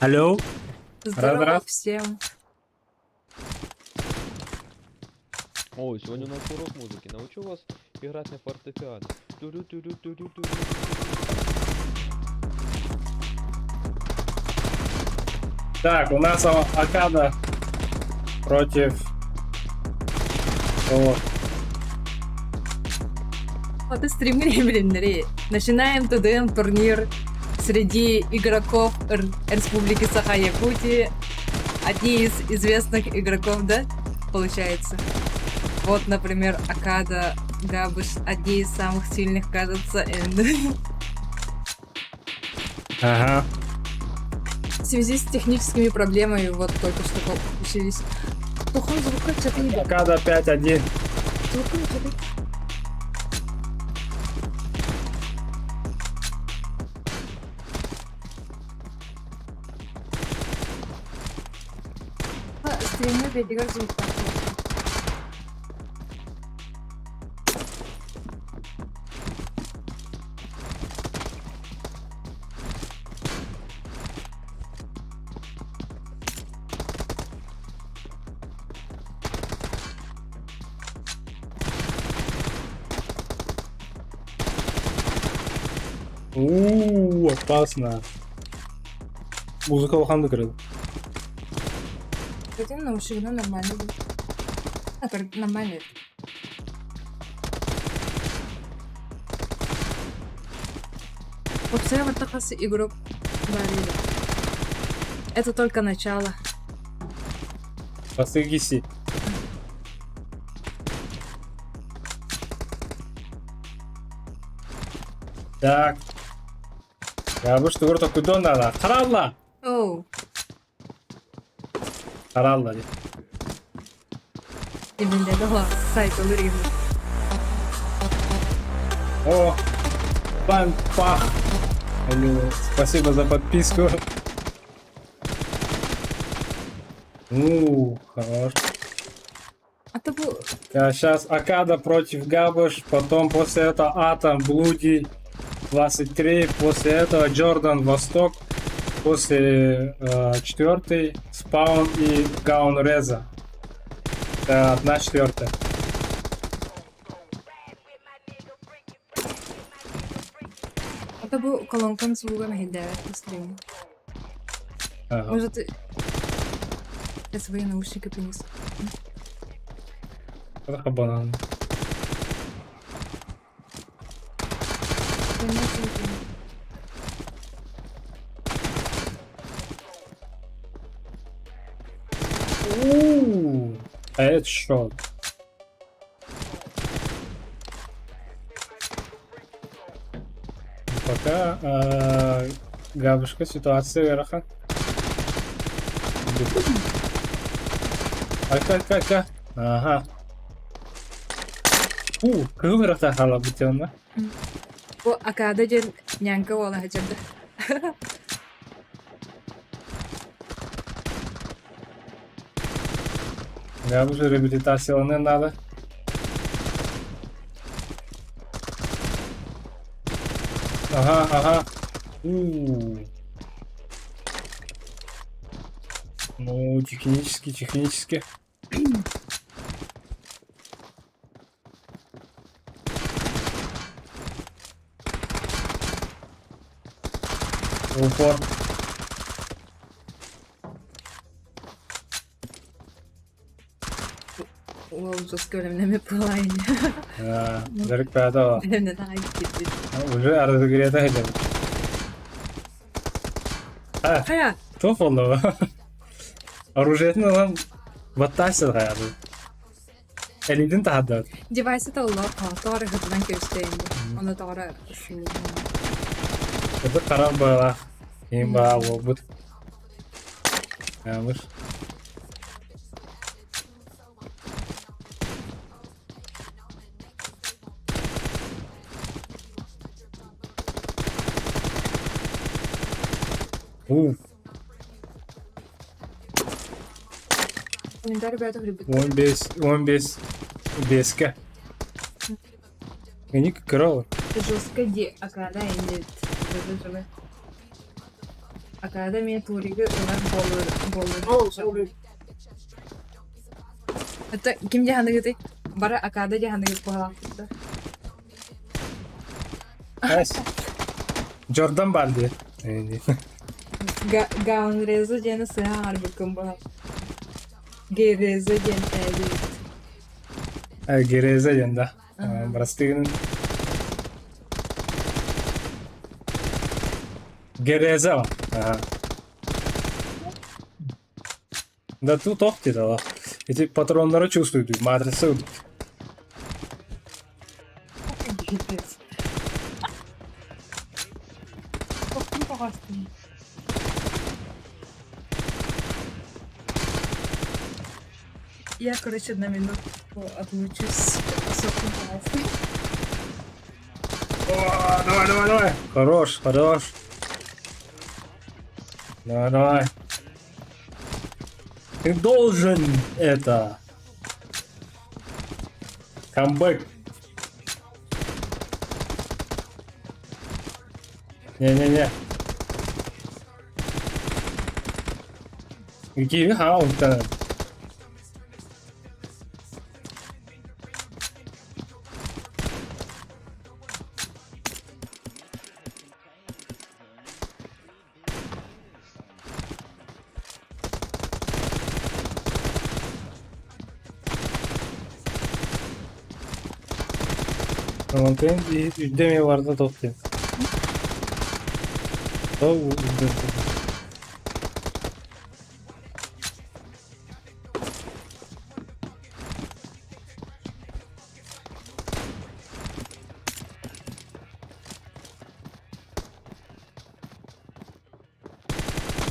Алло. Здорово Раз-раз. всем. Ой, сегодня у нас урок музыки. Научу вас играть на фортепиано. Ту-ру-ту-ру-ту-ру-ту-ру. Так, у нас Акада против... Кого? Вот и стримы билиннэри. Начинаем ТДМ турнир среди игроков Республики Саха-Якутии. Одни из известных игроков, да, получается? Вот, например, Акада, Габыш, одни из самых сильных, кажется, энд. Ага. В связи с техническими проблемами вот только что получились. Тухон звука что-то Акада 5-1. Звука что-то Стримы бедигар звуктар. У, опасно. Музыка улахан кырыл. Хотя наушнигынан нормально будет. А, нормально. Вообще, вот такой игрок барыла. Это только начало. Бастыгиси. Так. Я бы что говорю, куда надо? Харалла! Оу. Харалла. Именно сайт олыр О, пан пах. Спасибо за подписку. У, хорош. А то бу Сейчас Акада против Габыш, потом после этого Атом, Блуди, 23, после этого Джордан, Восток, после четвертый Спаун и Гаун Реза. Это 1/4. А то бу колонкам звуга мэһэйдээбэт стрим. Ага. Может, я свои наушники принесу. Это банан. У, headshot. Пока Габушка ситуация ыарахан. Айка, айка, айка. Ага. У, кыыл ырахта хаалбыт онно. Бу Акада диэн нянька уола сылдьар Габуша реабилитацияланыан наада. Ага, ага. У. Ну, технически, технически. В упор. Уол жестко бэлэмнэммит буолаайын. Дэрик пятого. Бэлэмнэн аҕай киирбит. Уже разогрета сылдьабыт. А, Хайа! туох буолла Оружиетын ылан баттаасыл хайабыт. Элитин таһардабыт. Девайсы толлоо тоҕо ыһытынан кэбистэйин Ону тоҕо Это харах быалаах. Ким баа буолбут. Аамыш. У, Комментарий ребята грибы. 15, 15 биэскэ. Ини кыра Жестко ди акада инит. Академия Туригы ылар буоллун. Это ким дьаһаныгытый? Бары Акада дьаһаныгыт буолаахпыт. Эс. Джордан бар дии. Гаунреза диэни сыһа аҥарбыккын буолар. Гереза диэн ээбит. Гереза диэн да. Простыгын Гереза. Ага. Да тут ох дела. Эти патроннары чувствуют, матрица. Пипец. Я, короче, на минутку отлучусь. О, давай, давай, давай. Хорош, хорош. Давай, давай. Ты должен это. Камбэк. Не-не-не. Какие хаунта? Онтон үрдэ барда тохтуйм.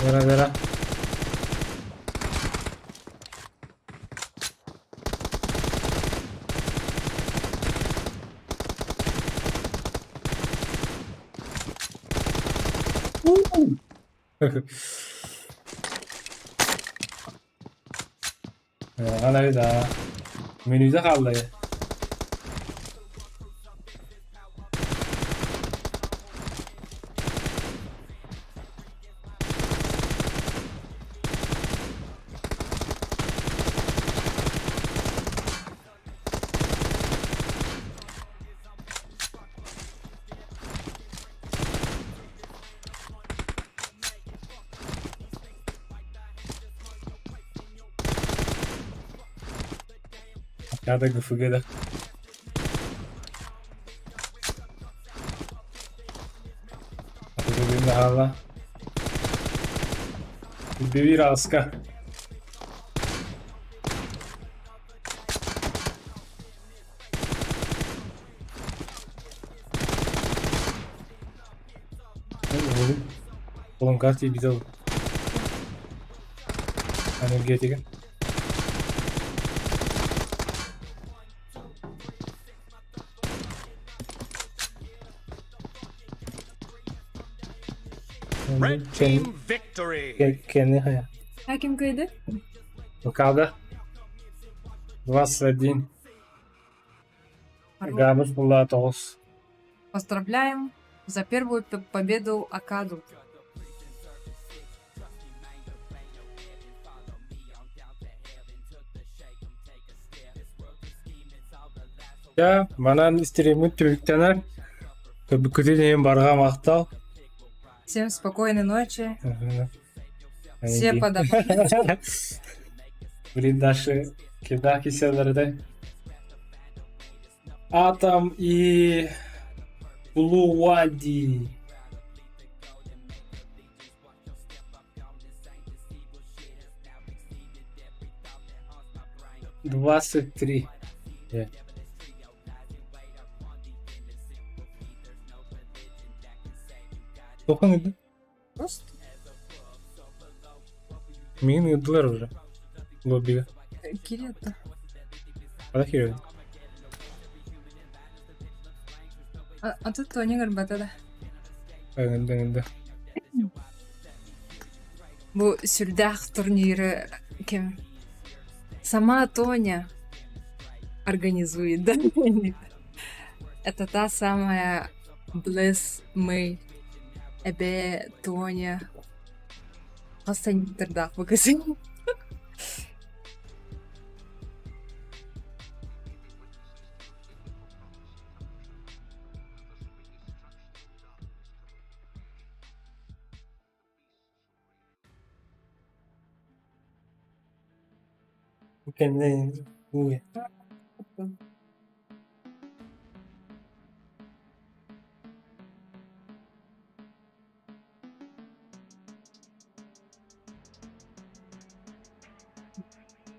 Вера, Вера. Анализа. Менюда хаалла. Хата ГФГ да. Хаала. Бивираска. Oğlum карте видел. Энергетика. Red team victory! Кенни хая. А ким кыайда? Мукада. 21. Габыс була тоғыз. Поздравляем за первую победу Акаду. Я манан стриммит түмүктэнэр. Көрбүккүтүн иһин барҕа махтал. Всем спокойной ночи. Все по домам. Блин, наши кидаки серверы. Атом и Блуади. 23. Тохан иди. Просто Мин ыдылар уже. Лоббига. Кирилл-то. Хара А, а тут Тоня Горбата, да. Ыҥырда Бу сүрдээх турниры ким? Сама Тоня организует, да? Это та самая Блесс Мэй, Эбе Тоня. Хас сантиметрдаах быкысын. Кэннэ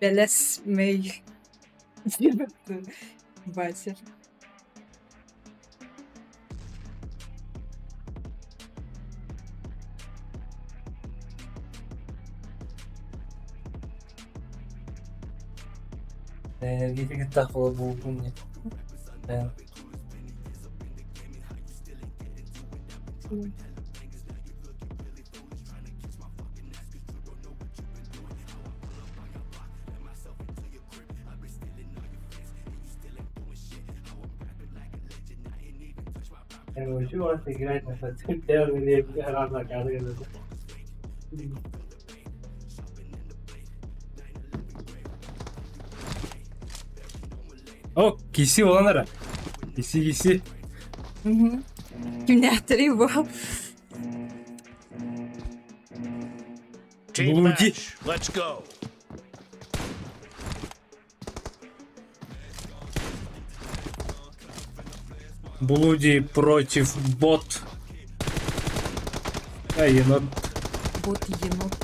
Бэлэс мэй Вася. Энергетикаттаах буолбун дии. Научу вас играть на фортепиано или О, киси olan ara. Киси киси. Кимнээхтэрий бу? Team Блуди. match. Let's go. Блуди против бот. А, енот. Бот енот.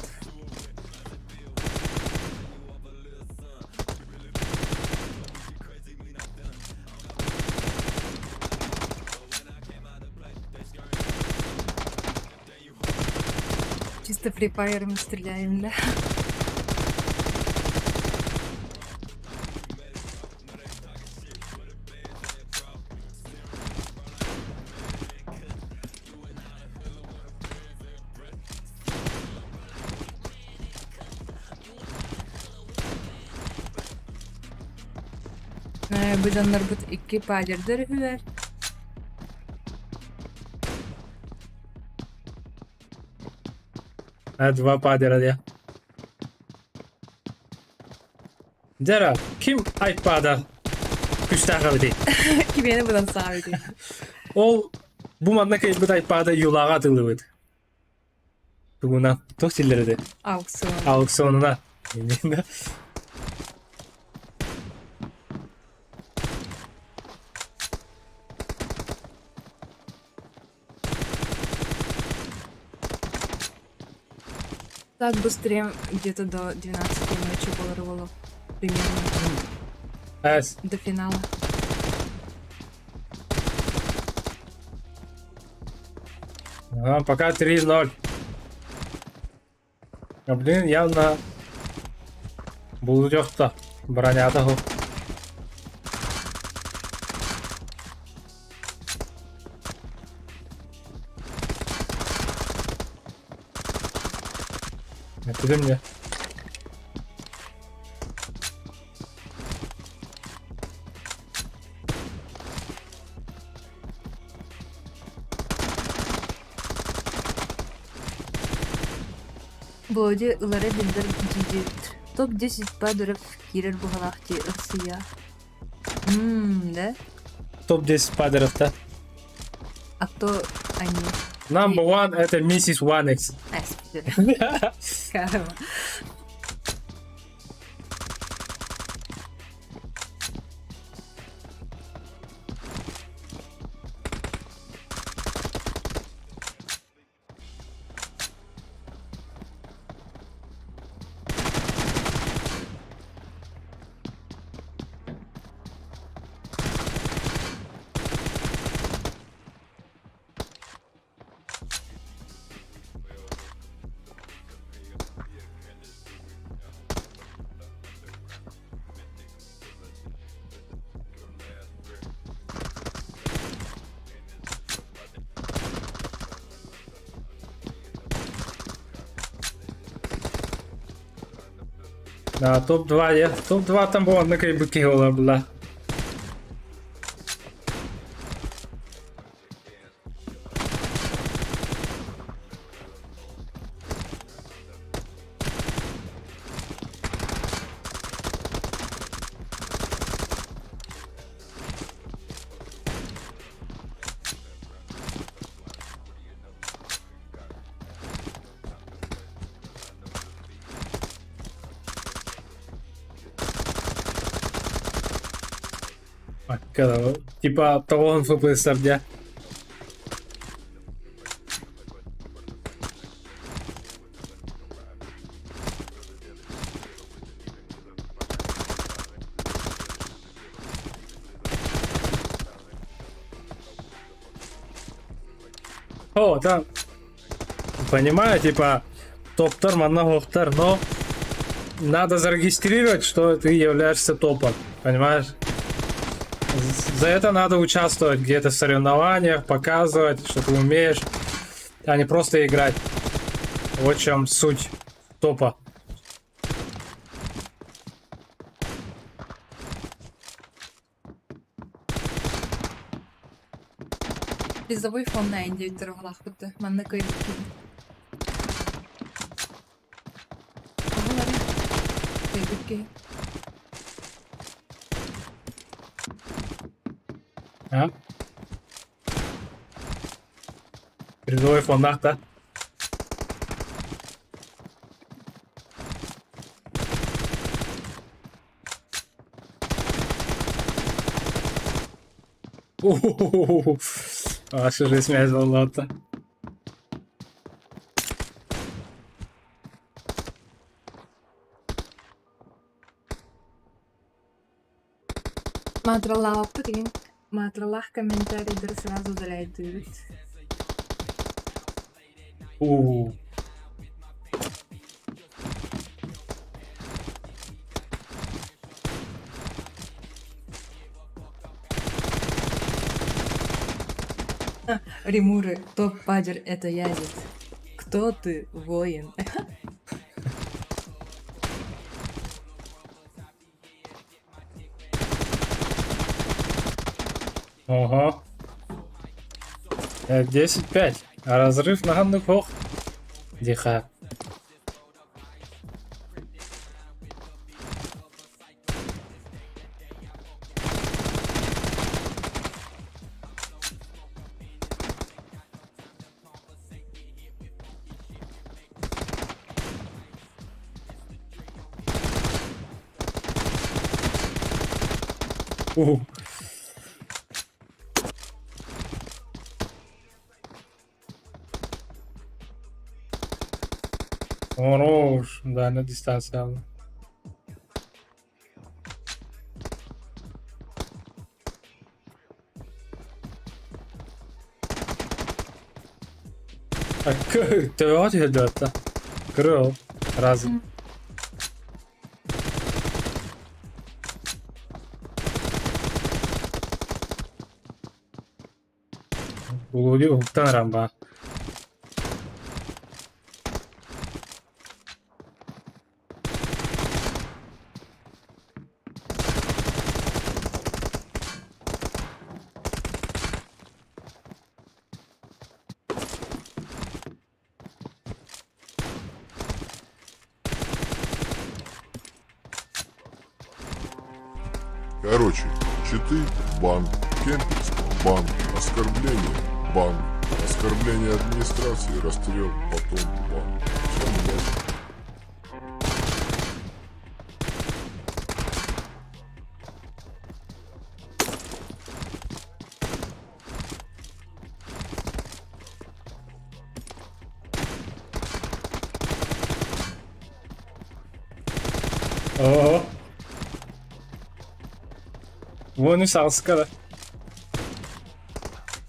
Чисто фрифайром стреляем, да? Бу дьоннорбут икки падердар үһүлэр. А, два падера дии. Дьэ, ким айпада күстээх эбитий? Кимиэнэ быдан саҕа эбитий? Ол бу манна кэлбит айпада юлаҕа атыылыыбыт. Тугунан? Туох силлэр этэ? Аукцион. Аукционуна. Так быстрее где-то до 12 ночи было примерно. Эс. До финала. Ага, пока 3-0. А, блин, явно булдьохто. Бронята ху. Это мне. Володя ылара биллэр дии Топ-10 падеров киирэр быһалаах дии Ырсыйа. Мм, да? Топ-10 падеров, да? А кто они? Number one это миссис One X. А, Карма. Да, топ-2 я. Топ-2 там была на кайбыки была. Типа тоҕуһун фпср дьэ. О, да. Понимаю, типа, топтар, манна охтар, но надо зарегистрировать, что ты являешься топом, понимаешь? За это надо участвовать где-то в соревнованиях, показывать, что ты умеешь, а не просто играть. Вот в чем суть топа. Призовой фонд на индивидуальный диэбиттэр Манна кыайбыт киһи. Оҕолору кыайбыт киһи. А? Призовой фондах, да? Ваша жизнь золото. Матралаабыт игин матралаах комментарийдары сразу удаляйдыыбыт. У. Римуры, топ-падер это ядит. Кто ты, воин? Ого. 10-5. А разрыв на хох. Диха. У. Хорош, да, на дистанция. А төбөҕө түһэрдэ Крыл. Разом. Улуди уһуктан эрэн баар. Короче, читы – бан, кемпинг – бан, оскорбление – бан, оскорбление администрации, расстрел, потом бан. Всем удачи. Оо. Уону саҕыска да.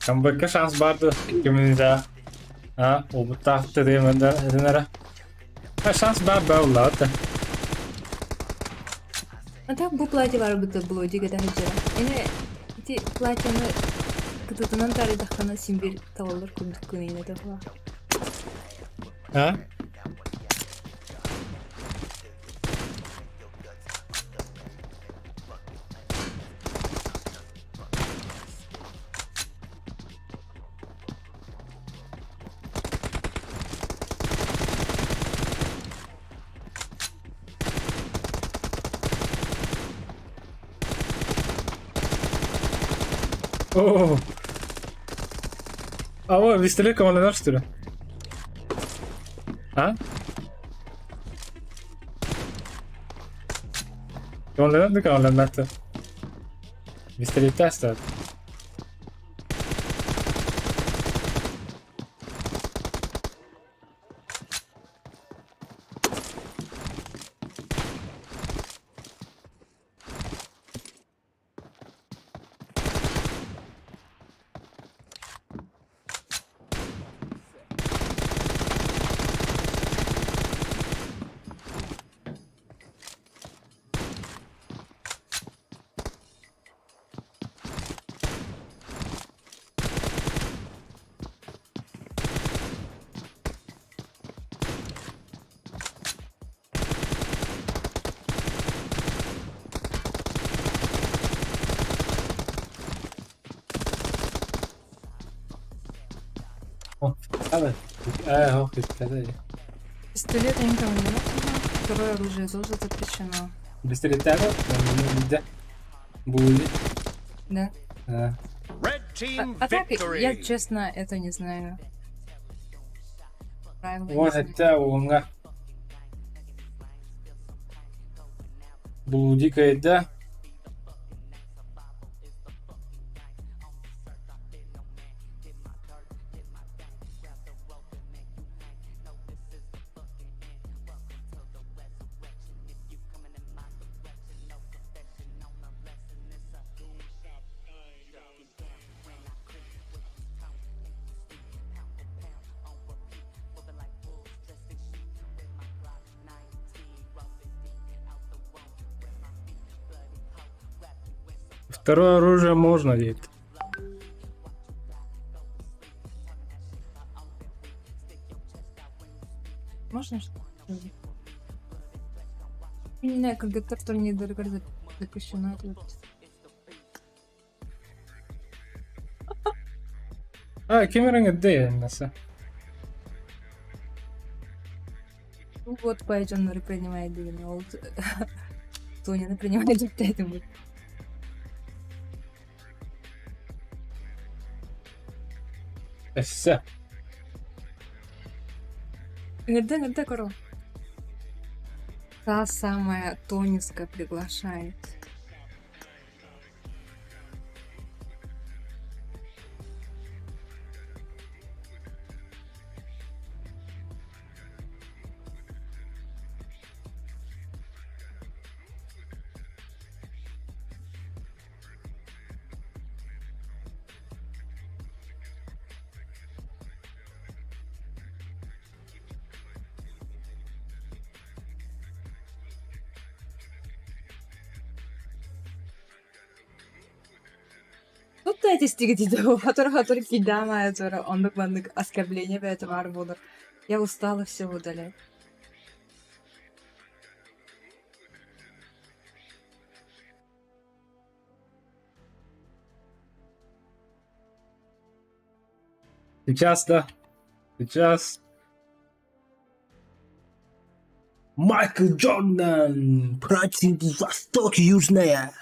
Камбэкка шанс баар да кимини да а уопуттаах диэн эрэ. Шанс баар баа буллаҕыт да. А так бу платье барбыта блодига да сылдьара. Эне ити платьены кытытынан таарыйдаххына син биир табыллар курдук кыныйна да А? Оо. А пистолет командир, что ли? А? Командир, командир, Пистолеттаах. Пистолет я никому не нужно. Второе оружие тоже запрещено. Пистолеттаах да. Були. Да. А. Red team А так, я victory. честно, это не знаю. Правила не Уон знаю. сэттэ уоҥҥа. Блуди кыайда. Второе оружие можно дейді. Можно что ли? Не знаю, когда турнир запрещено. Это вот. А, кемерең де наса. Ну вот, поэтому принимает деген ол Тоня принимает деп будет. Өссө. Иногда, иногда, корол. Та самая Тониска приглашает. Тут эти стигдиде, хатыр-хатыр кидама, оннук маннык оскорбление это баар буолар. Я устала все удалять. Сейчас, да. Сейчас. Майкл Джордан против Восток Южная.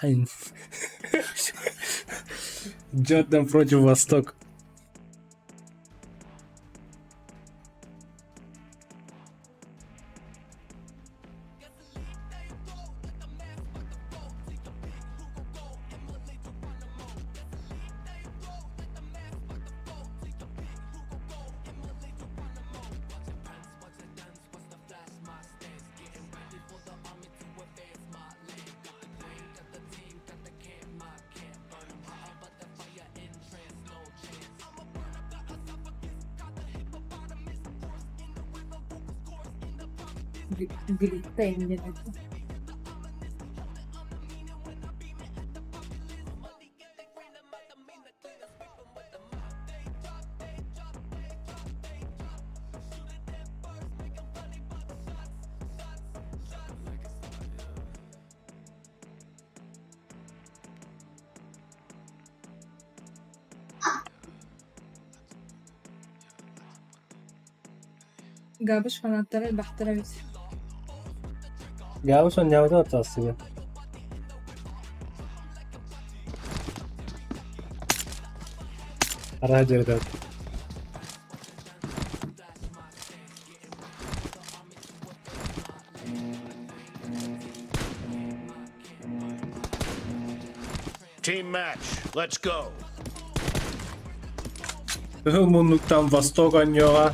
Джордан против Восток. Глитен. Габыш фанаттара элбэхтэр эбит. Я уже не себе. Радио, да. Team match. Let's go. Кыһыл муннуктан Восток анньыаҕа,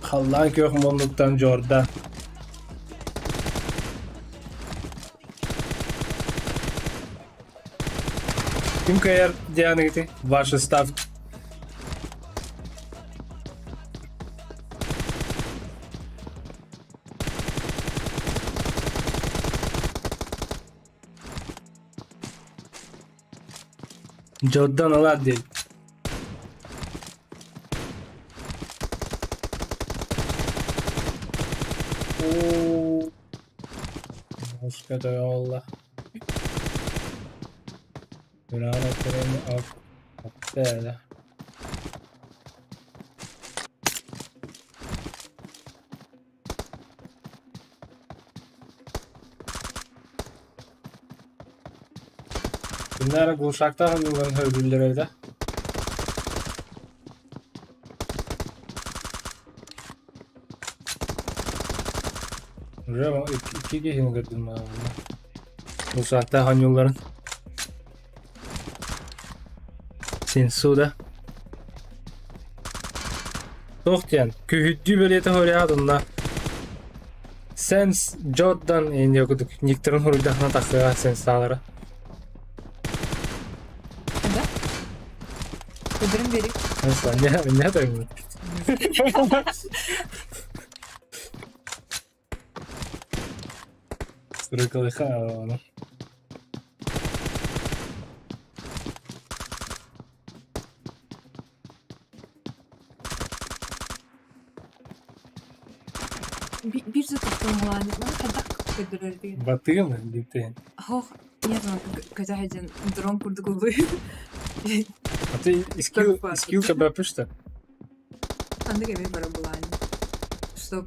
халлаан күөх муннуктан Дьорда. Ким кыайар дианыгыты? Ваши ставки. Jordan ылар диэн. Оо, Муска olla. Täällä. Bunlar Gulşak'ta hanımların höbürleri de. Rema iki kişini gördüm ben bunu. Bu saatte hanyolların. Сенсуда. Туох диэн, күһүрдүү бэлиэтэ хоруйаат Сенс Джордан инде курдук никтерин хоруйдахына тахсыга сенсалара. Да? Көдөрүн берик. Сенс не не так. Сырыкалыха аны. Биир да тохтоҥулаан хайдах көрдөрөр диэн. Батыгын дийтен. Ох, нет, көтө сылдьан дрон курдук ыллыы. А ты скилл скилл тебя пишет? Ханнык эмиэ бара булаан. Чтоб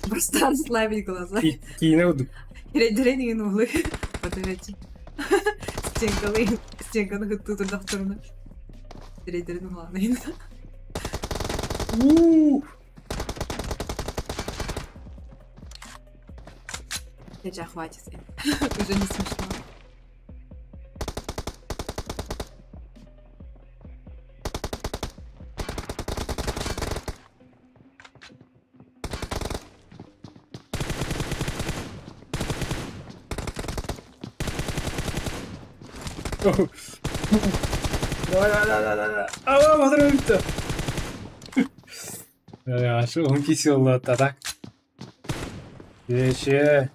просто расслабить глаза. Киинэ курдук. Ирэйдэрин иҥин уулуй. Батыгаччы. Стенкалы стенканы кыттыы турдахтарына. Ирэйдэрин уһаанайын. У. Дьэ, хватит. Уже не смешно. Давай, давай, давай, давай. А, батырым бүттү. Ашы 10 киси болду так. Еше.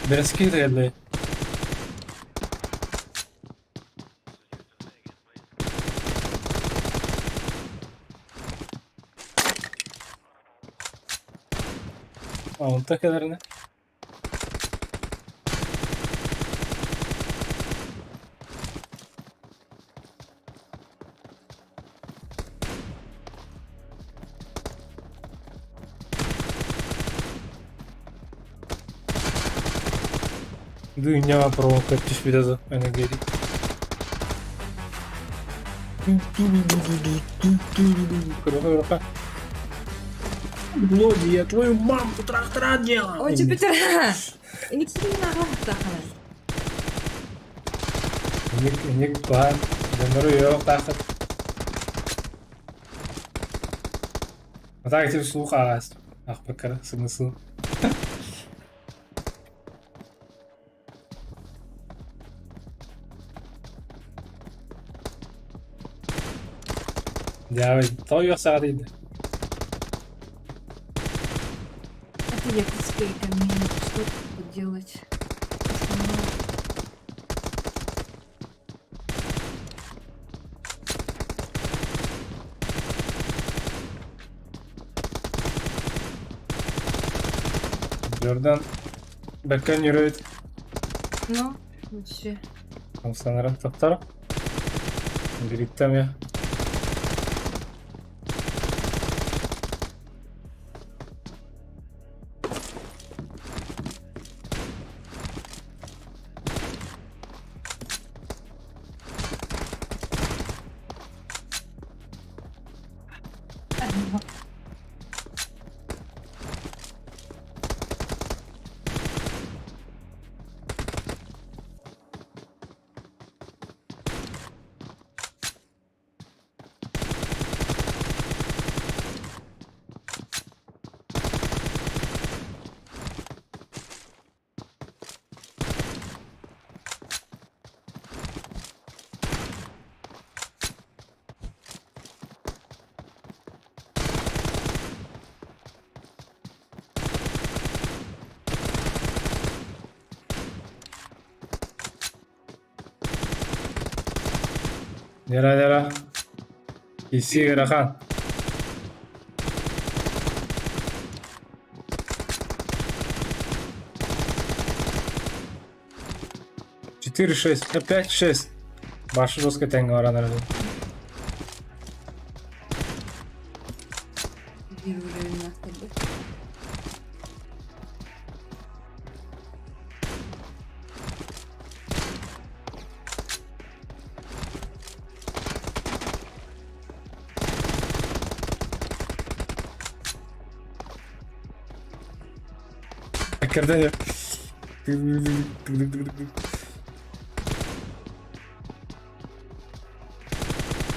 Бэрэски келли. Онто кэлэринэ. Dünya provokatif biraz öne geri. Блоги, я твою мамку трактора делал. Ой, Jupiter! Никитина тахана. Ник ник баар, донору yok тахат. А так тебе слух ааст. Ах, пока, смысл. Дьэ, тоҕо саҕа Это якутская комьюнити. Что тут делать? Основное. Jordan бэккэн yürüyüt. Ну, вообще. Хамсанара топтар. Бириктем я. Нера нера. Исси ыарахан. 4-6, 5-6. Башы жестко тэҥҥэ баран эрэр. Биир уровеннаахтарбыт. Кэрдэн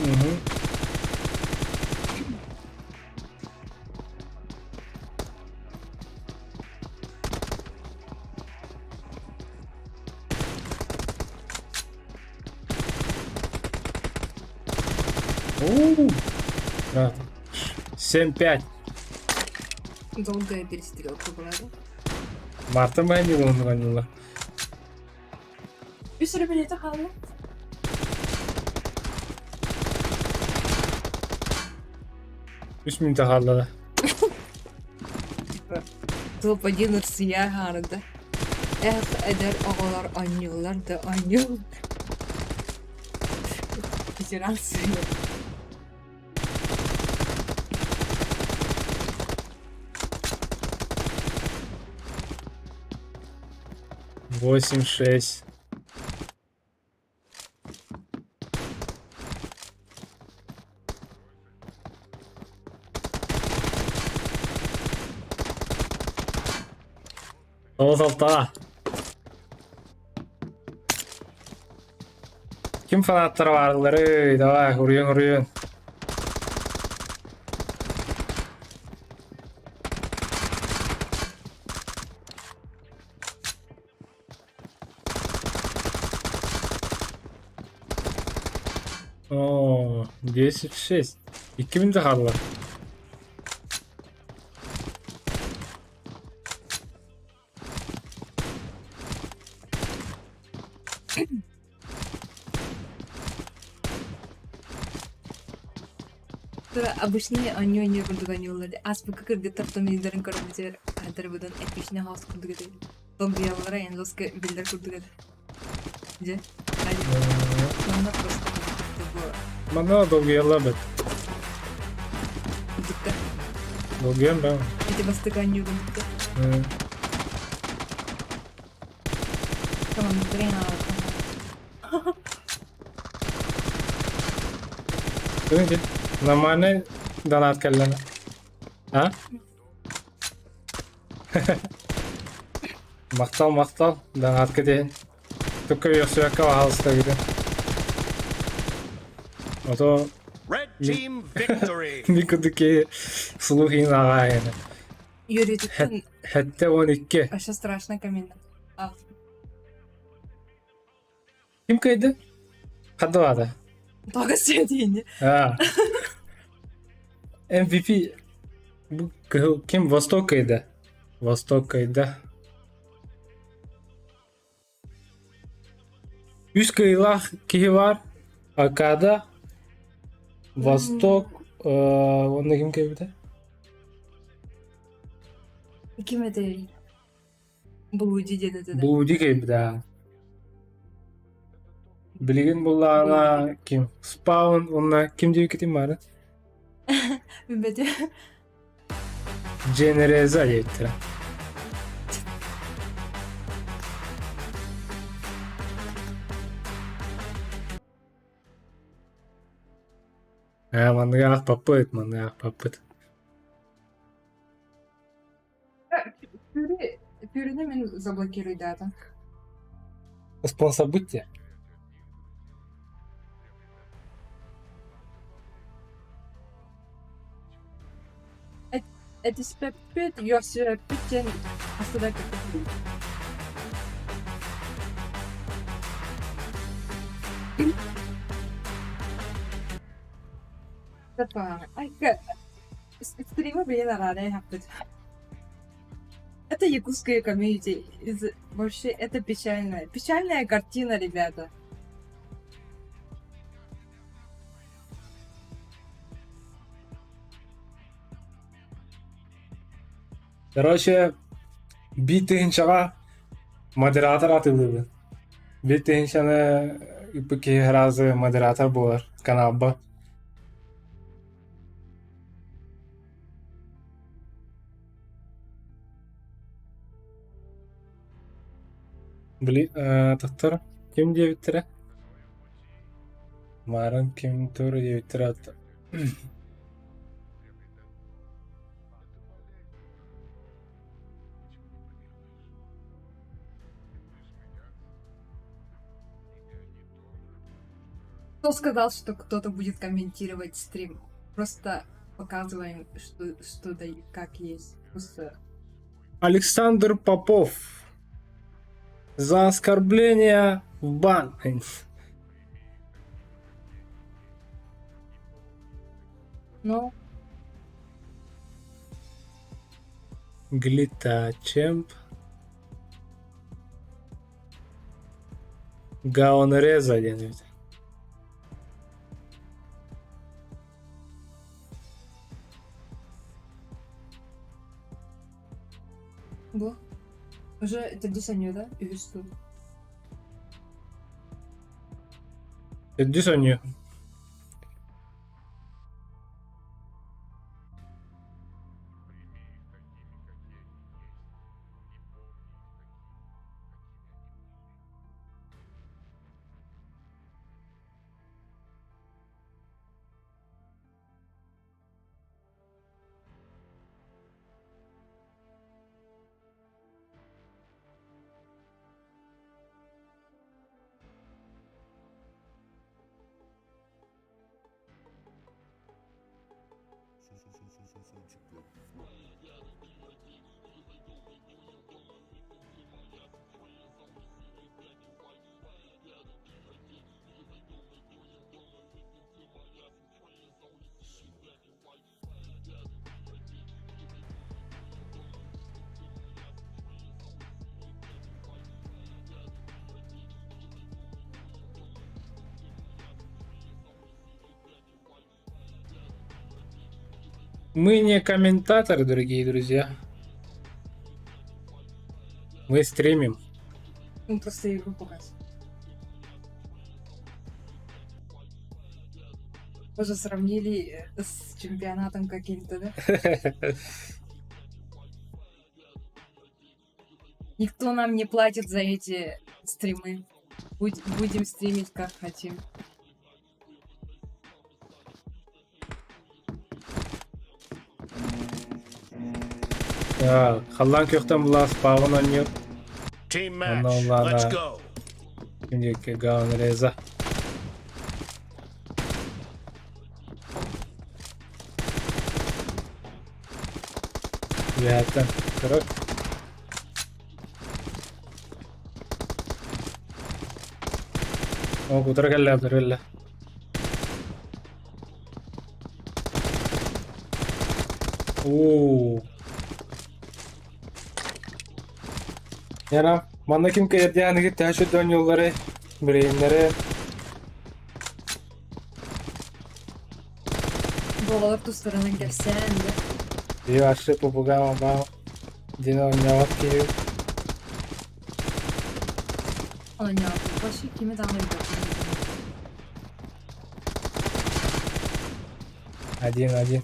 Угу. У, 7-5. Долгая перестрелка была, да? Марта Манила. Үс эрэ билиэтэ хаалла. Үс мүнүүтэ хаалла. Типа топ-1 Россия хаарда. Эх, эдэр оҕолор оонньууллар да оонньууллар. Ветеран сыыйа. 8-6. 9-6. Ким фанаттара баалларый? Давай, уруйун, уруйун. Оо, 10-6. 2000 да хаалла. Обычный оонньуу курдук оонньууллар. Ааспыкка кыргыттар томиидарын көрбүтүгэр аһатарбытын эпичный хаос курдук этэ. Долгуйаллара эн жестко биллэр курдук этэ. Дьэ, манна просто бу Манна долгуйаллар бит. курдукта. Долгуйан ба. Ити бастакы оонньуугун кытта. Командирин аалата. Видите? Нормальный донат кэллэни. А? Махтал, махтал, донатка диэн. Tukka үөхсүбэккэ баһаалыста киирэн. Ото Red team victory. мин курдук киһи слух иһин аҕаайына. Үөрүүтүттэн 72. вообще страшно коммент. А, Ким кыайда? Хаддалаата. Тоҕо сиэтиини. А. MVP бу кыһыл ким Восток кыайда? Восток кыайда. Үс кыайыылаах киһи баар. Акада, Восток, уонна ким кэлбитэ? Ким этэй? Блуди диэн этэ да. Блуди кэлбитэ. Билигин буллаҕына ким? Спаун уонна ким диэбиккитин баара? Билбэтим. Дженереза диэбиттэрэ. Ээ, манныгы аахпаппыт, манныгы аахпаппыт. Пюре, пюрены мин заблокируйдаатым. Спонсорбут диye. Этиспэппит, үөхсүбэппит диэн хаста да кэпсэтим. Стримы билин араара хаппыт. Это якутская комьюнити. Из... Вообще, это печальная. Печальная картина, ребята. Короче, биир тыһыынчаҕа модератор атыылыыбын. Биир тыһыынчаны ыыппыт киһи сразу модератор буолар каналба. Били тохтор ким диэбиттэрэ? Марын ким тур диэбиттэрэ. Кто сказал, что кто-то будет комментировать стрим? Просто показываем, что да и как есть. Просто Александр Попов за оскорбление в бан. Ну, Глита Чемп. Гаонреза диэн эбит. Бу. Уже төрдүс оонньуу да? Үһүс дуу? Төрдүс оонньуу. Мы не комментаторы, дорогие друзья. Мы стримим. Ну, просто игру показывают. Тоже сравнили с чемпионатом каким-то, да? Никто нам не платит за эти стримы. Будем стримить как хотим. Так, халлаан күөхтэн былаас паҕын оонньуур. Team Онно match. Let's улаана go. ким диэки Гаонреза. Үөһэттэн көрөр. О, кутара кэллэ, кутара кэллэ. Оо. Яна, манна ким кэйэрдээн төһө сүрдээн оонньууллары, билигиннэри Буолалар тустарынан кэпсээн да. Биир попугай баа диэн оонньообот киһи. Оонньообут. Вообще кими даҕаны билбэппин. Один один.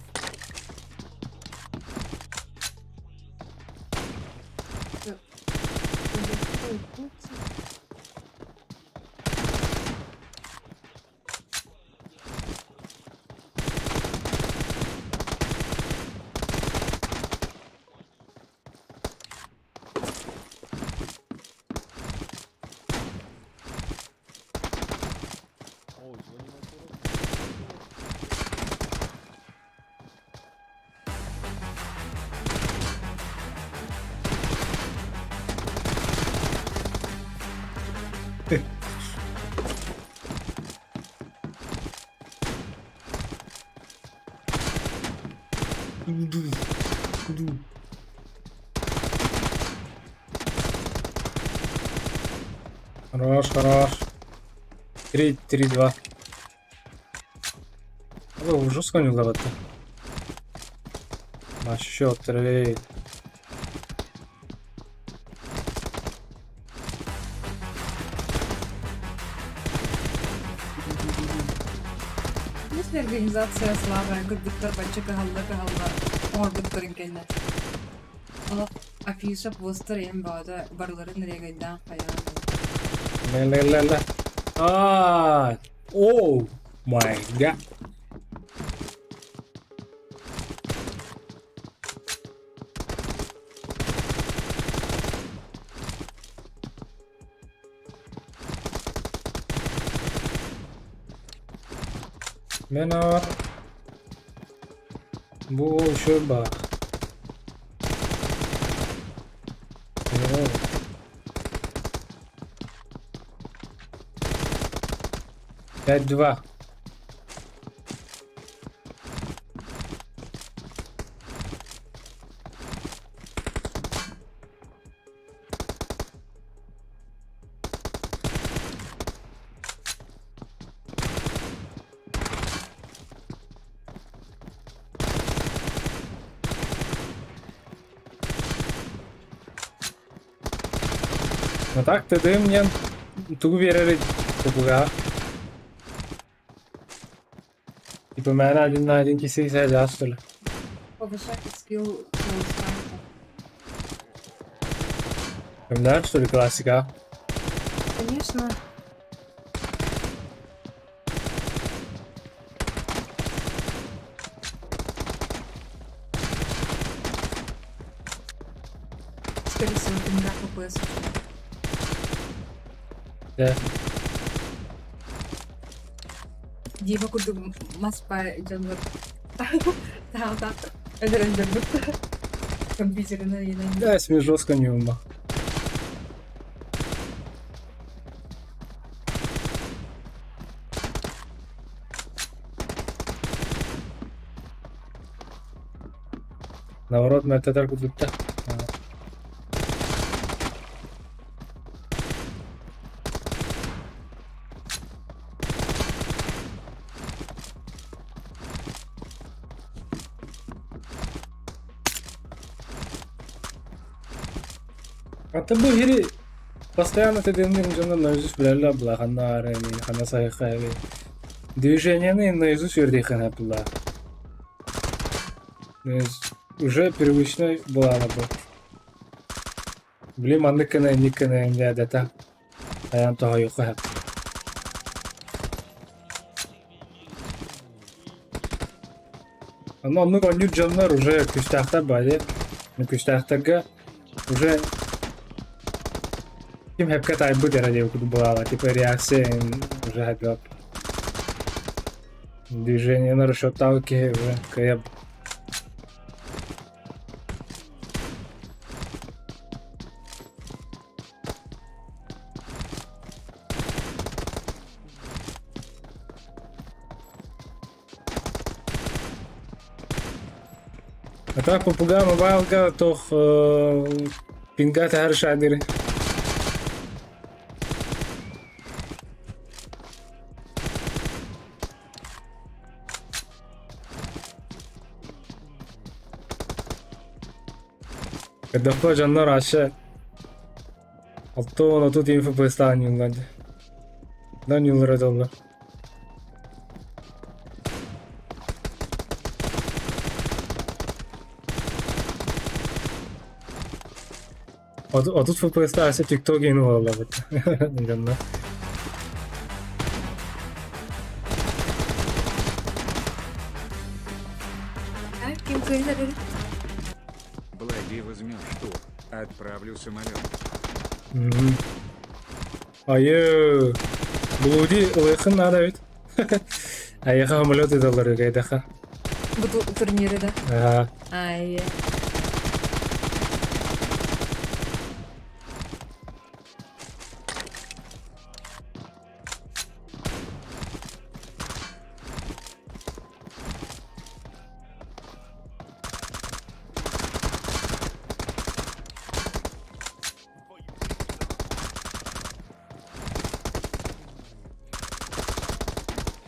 Ой, сегодня у нас урок. Ду. Хорош, хорош. 3, 3, 2. О, жестко не ловит. Насчет трейд. Организация слабая, кыргыттар бачча кыһалла-кыһалла оҥорбуттарын кэннэ. Олох афиша, постер ийэм бөҕөтө барыларын регайдаан хайаан. Ла-ла-ла-ла. А, oh my god. Мен бу еще баар. 5-2. А так ты мне тугу биэрэр попуга. Типа мээнэ один на один киси сэ что ли? Повышать скилл Close Да, что ли, классика? Конечно. Скорее всего, пинга ФПС. Да. Дима курдук маспа дьоннор таата өлөрөн дьоннор компьютерынан иэнэн Да, себе жестко не ума. Наоборот, мертвый кудутта. А ты бу хири постоянно ты дымным дьоно наизусть билэллэр була ханна аарыный, ханна сайыхха Движениены наизусть үөрдиэххин була. Уже привычной была она бы. Били маннык гына инник гына иннэ хайаан тоһойуохха сөп. Онно оннук оонньуур дьоннор уже күүстээхтэр баайы. Күүстээхтэргэ уже ким хэпкэ таайбыт эрэ диэбит курдук буолаала. Типа реакция уже хэппэ. Движениены расчеттаабыт киһи уже кыайа. А так попугай мобайлга тох пинга таһар шадыр. Кырдахпа дьоннор аша 60 инфо ньууллар. Да ньууллара долла. 30 FPS аса TikTok ину буолла дьоннор. А, ким кыйнар Благи возьмешь тур. Отправлю самолет. Айы, Блуди ылыхын надо ведь. Айыха самолет ыдалар кайдаха. Бу турниры да. Ага. Ай.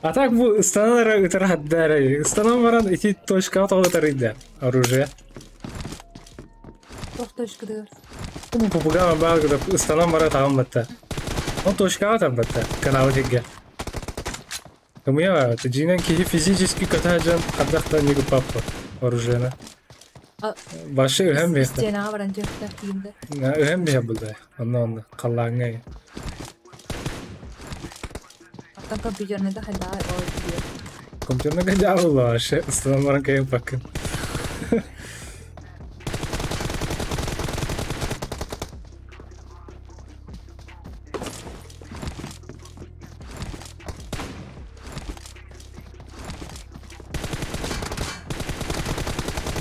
А так бу ыстанар ытар хаддары. Ыстанан баран ити точка тоҕутар оружие. Туох точкадыгар. Бу попугай баар ыстанан бара таҕан батта. Ол точкаҕа тарбатта. Каналы тигге. Кымыйа, дьиҥинэн киһи физически көтө сылдьан хайдах да не папа оружиена. Башы өһөн биһиэхэ. Стенаҕа баран дьиэхтээх тиийдэ. Өһөн биһэ булда. Онно онно халлааҥҥа. Оттон компьютерный да хайдаҕа ол диир. Компьютерный дьаабылла вообще. Ыстынан баран кэйэн паккын.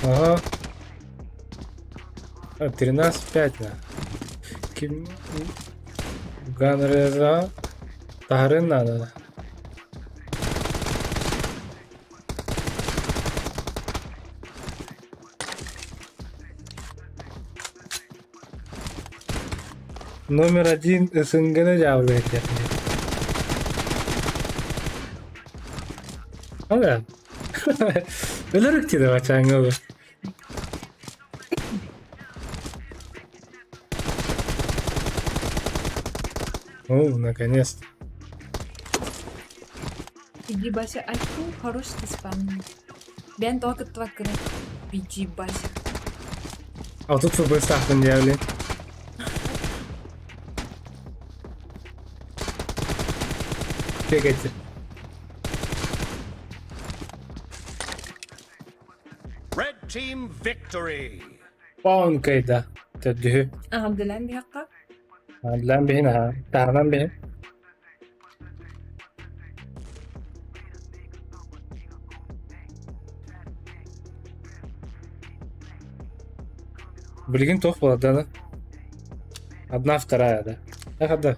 Ага. 13-5 на. Ким Ганреза таһарын надо. Номер один СНГ-ны дьаабылыыр Ага. Өлөрүк диде бачааҥҥа О, наконец-то. Иди, Бася, айфу, хорош ты спамный. Бен тоҕо кыттыбаккыный? Иди, Бася. А тут фб-стахтын диэбили. Бегайте. Red team victory. Паун кайда. Төрдүһү. Аҕабдылаан биһахха. Аҕабдылаан биһин аха. Таһынан биһин. Билигин туох буолар Одна вторая, да. Эх, да.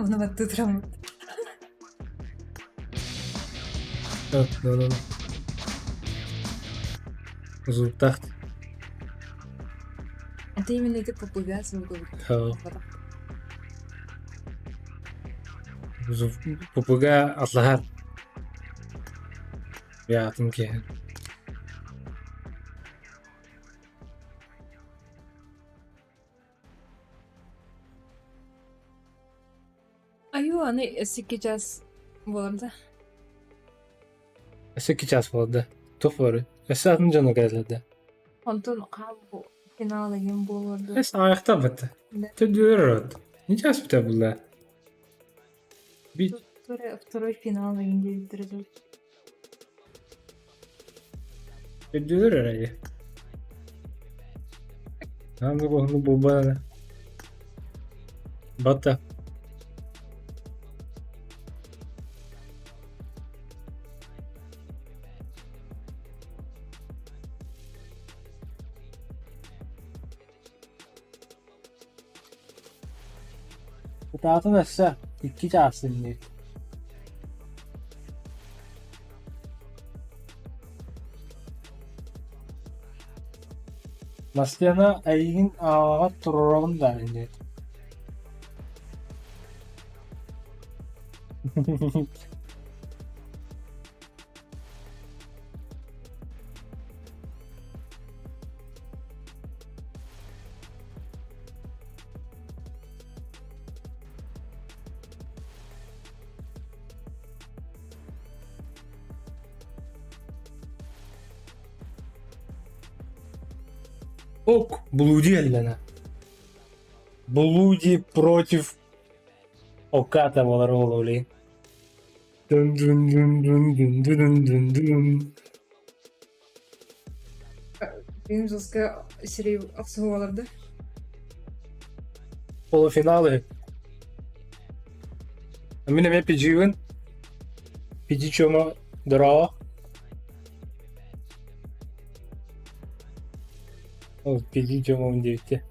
Ону баттыы тураммыт. No, no, no. Зубтахт. Это именно ити попугай звуковик. Попугай атлаһар. Бэйэтин киһи. Аю, аны өссө час буолар да. Өссө икки час буолар да. Туох буоларый? Өссө атын дьону кэллэр да. Онтон хаал финал игин буолар да. Эс аҕыйахтан бытта. Төдүөр от. Не час бүтэ булла. Второй финал игин диэбиттэрэ Төдүөр эрэ. Аан ону булбана. Бата. Кытаатын өссө икки чаас иннин Настена эйигин аҕаҕар туруорабын даа иннин Ок, Блуди эллэнэ. Блуди против Оката буолар уол Дун-дун-дун-дун-дун-дун-дун-дун. Бүгүн жестко сирей охсуһуолар да. Полуфиналы. Мин эмиэ PG-бин. PG чума здорово. Ол PG чума диэбиттэ.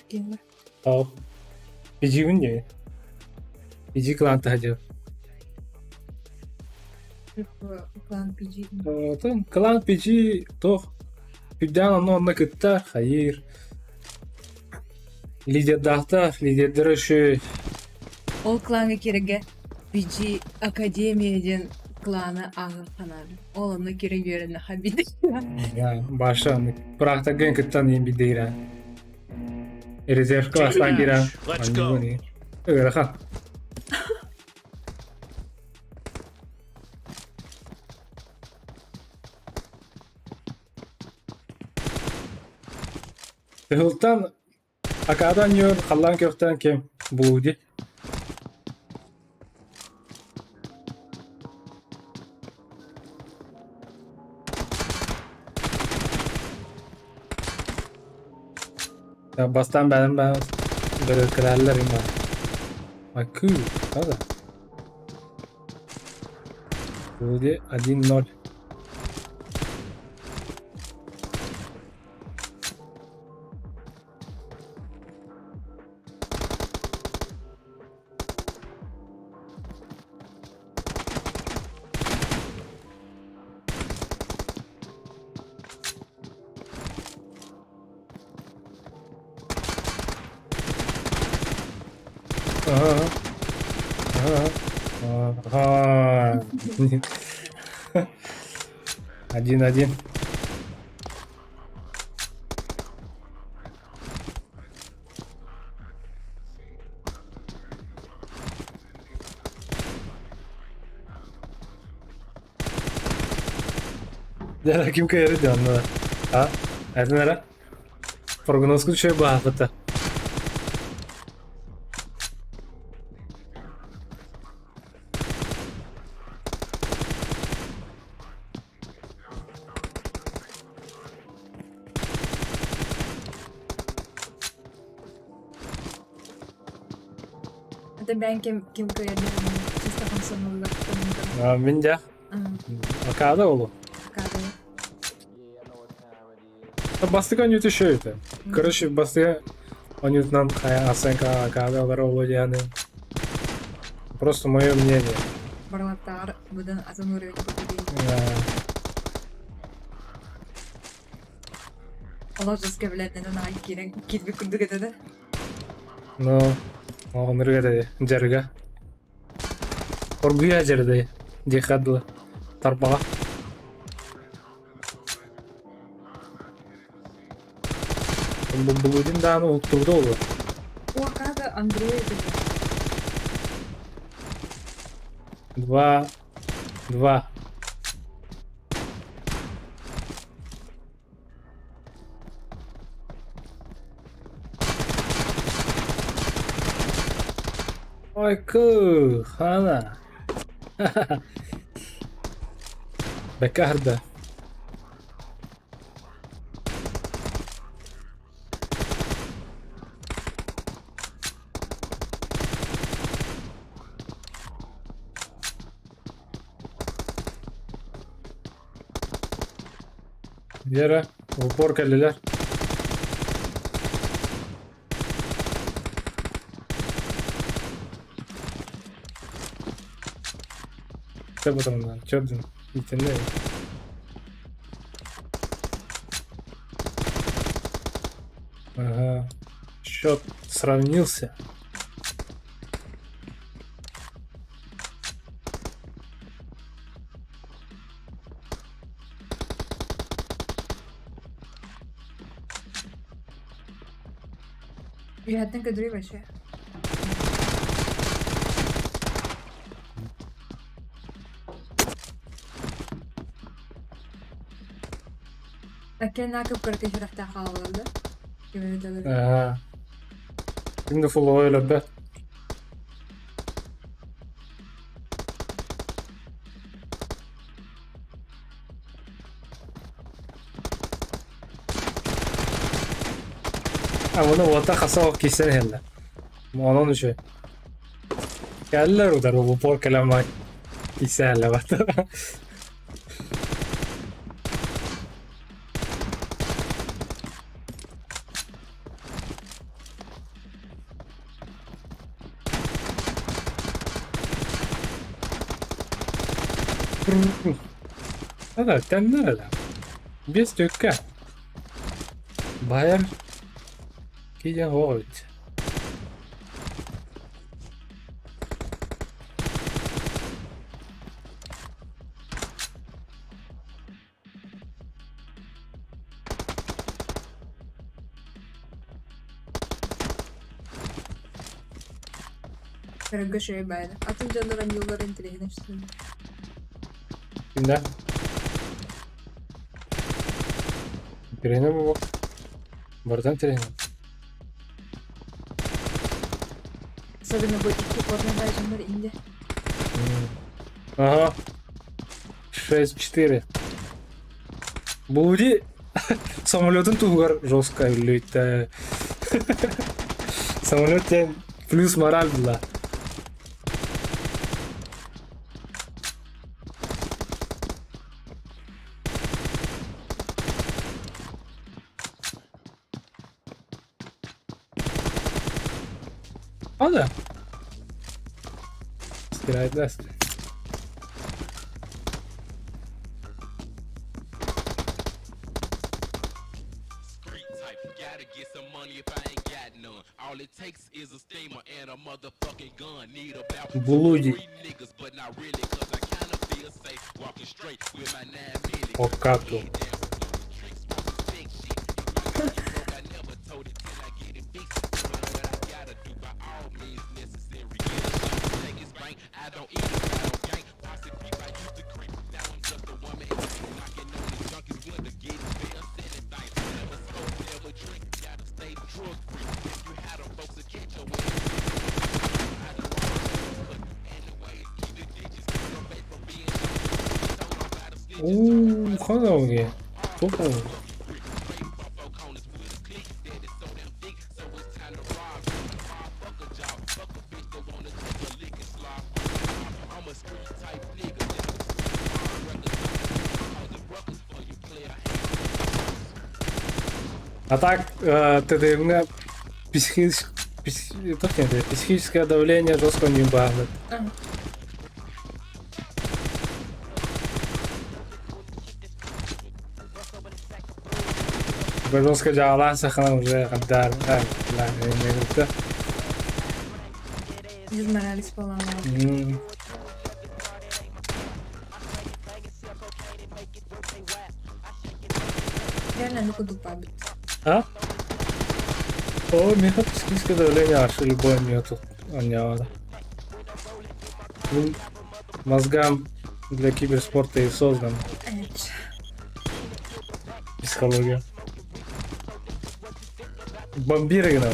Киһи. Ау. Пижибин дии. Пижи клан таһа Клан PG. Оттон клан PG туох үрдээн онно онно кыттар, хайыыр. Лидердаахтар, лидердэрэ үчүгэй. Ол клаҥҥа киирэргэ PG Академия диэн кланы ааҕар ханаабын. Ол онно киирэн үөрэннэххэ биир. Баша быраактаргын кыттан иин бидейра. Резервка бастаан киирэн Let's go. Ыарахан. Тыһылтан Акаадан ньуур, халлаан күөхтэн ким Блуди. Бастаан бэйэм бэйэм бөрөккөлээллэр има. Акыы, правда? Блуди 1-0. Ага. Ага. Ага. 1-1. Дьэ, ким кыайары дьонно? А? Этин эрэ? Прогнозку үчүгэй баһаахпыта. Это бэйэҥ ким ким кыайар диэн чисто хамсаныылар А, мин дьэ Акаада олу. Бастыка онньута еще это. Короче, бастыка онньутунан хайа оценка Акаада олар олу диэни. Просто мое мнение. Барлаттаар быдан атын уровень Олох жестко билэтинэн аҕай киирэн киирбит курдук этэ да. Ну, оҕонорга этэ дьарыга. Оргуйа дьарыдай диэххэ дылы тарбаҕа. Булудин даҕаны уһуктубута буолуо. Уокада Андрей этэ. 2-2. Ой, хана. Бекарда. Вера, в упор кэллилэр. Чэ потом чөрдүн итиннэ. Ага. Счет сравнился. Приятно көдүрүй вообще. Аккен накып көркө сүрэхтээх хаалалар да? Аа. Ким да фулловой өлөрбөт. А мұны ота хаса кисэн иһэллэр. Онон үчүгэй. Кэллэр утары в упор кэлэн кисэн иһэллэр бата. Да, тэннэр эрэ. Биэс түөккэ. Баайар киирэн суох эбит. Көрөргө үчүгэй баайда. Атын дьоннор анньыыллара интэриэһинэй сүтүн. Кимдэ? Интэриэһинэй буолуох. Барытын интэриэһинэй. Особенно бу икки порно баай дьоннор инде. Ага. 6-4. Блуди самолетун туһугар жестко үллүйтэ. Самолет диэн плюс мораль была. А да. Стирает даст. Блуди. По кату. Уу, ханауги. Тоха. А так, ТДМ психическое давление жестко не бавит. Жестко дьаалаан сахана уже хаддар Дезморалис поломал. Реально ну куду пабит. А? О, меха психическое давление аж любой метод. Аняла. Мозгам для киберспорта и создан. Психология. Бомбиры нам.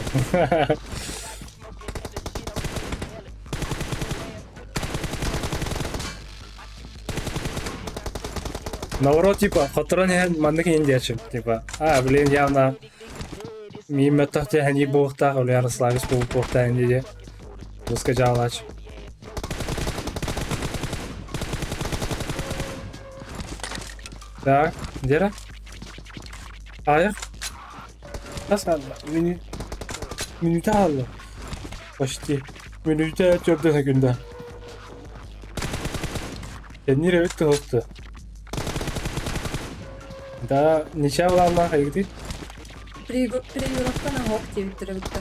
Наоборот, типа, хотторон иһэн маннык иһин диэччим, типа, а, блин, явно мииммэттэх диэхэнии буолуохтаах, Ульян Ярославич буолуохтаах ини диэ. Русская дьаалаач. Так, где Аҕыйах хас хаалла? Мүнүү мүнүүтэ хаалла. Почти. Мүнүүтэ төрдө секунда. Кэнниир эбит туһукту. Да, ничья былааннаах эбитий? Тренировканы оһох диэбиттэрэ бытта.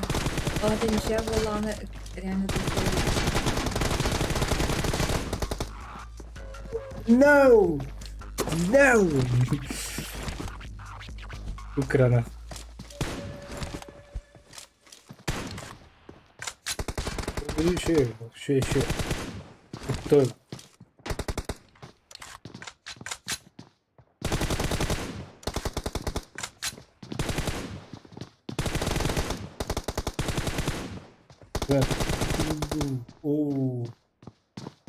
Ол это ничья буоллаҕына реально No! No! Украна. Еще, еще, еще. Кто? Оо.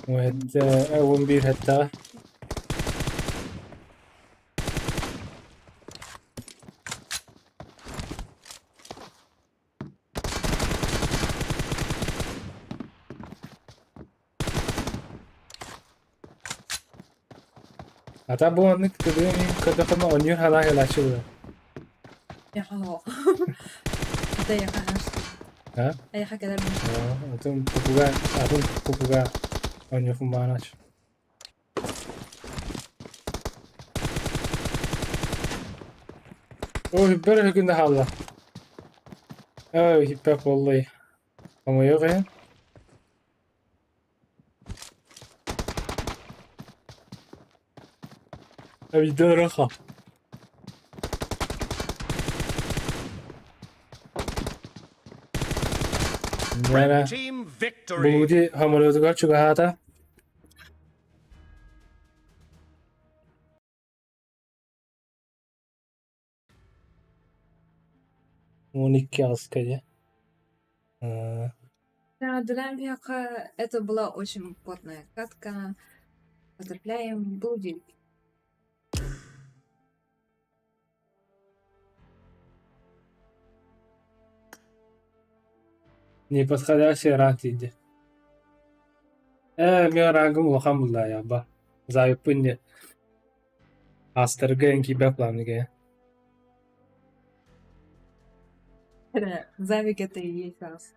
11 хэттэҕэ. Ата бу оннук көрдөххүнэ оонньуур санаа кэлээччи дуо? А? Атын попугай, атын попугай оонньуохпун баҕарааччы. Ой, бер күн хаалла. Ой, хиппэх буоллай. Хомойуох иһин. Эбийдэ Red Мээнэ team victory. Булуди самолетугар чугаһаата. 12 аҕыска дьэ. Э, Да, для меха это была очень плотная катка. Поздравляем, Блуди. Неподходящий ранг тиийдэ. Ээ, мин рангым улахан буллаайаба. Заайыппын диэн. Астарга эн киирбэт планыга. Завик это и есть раз.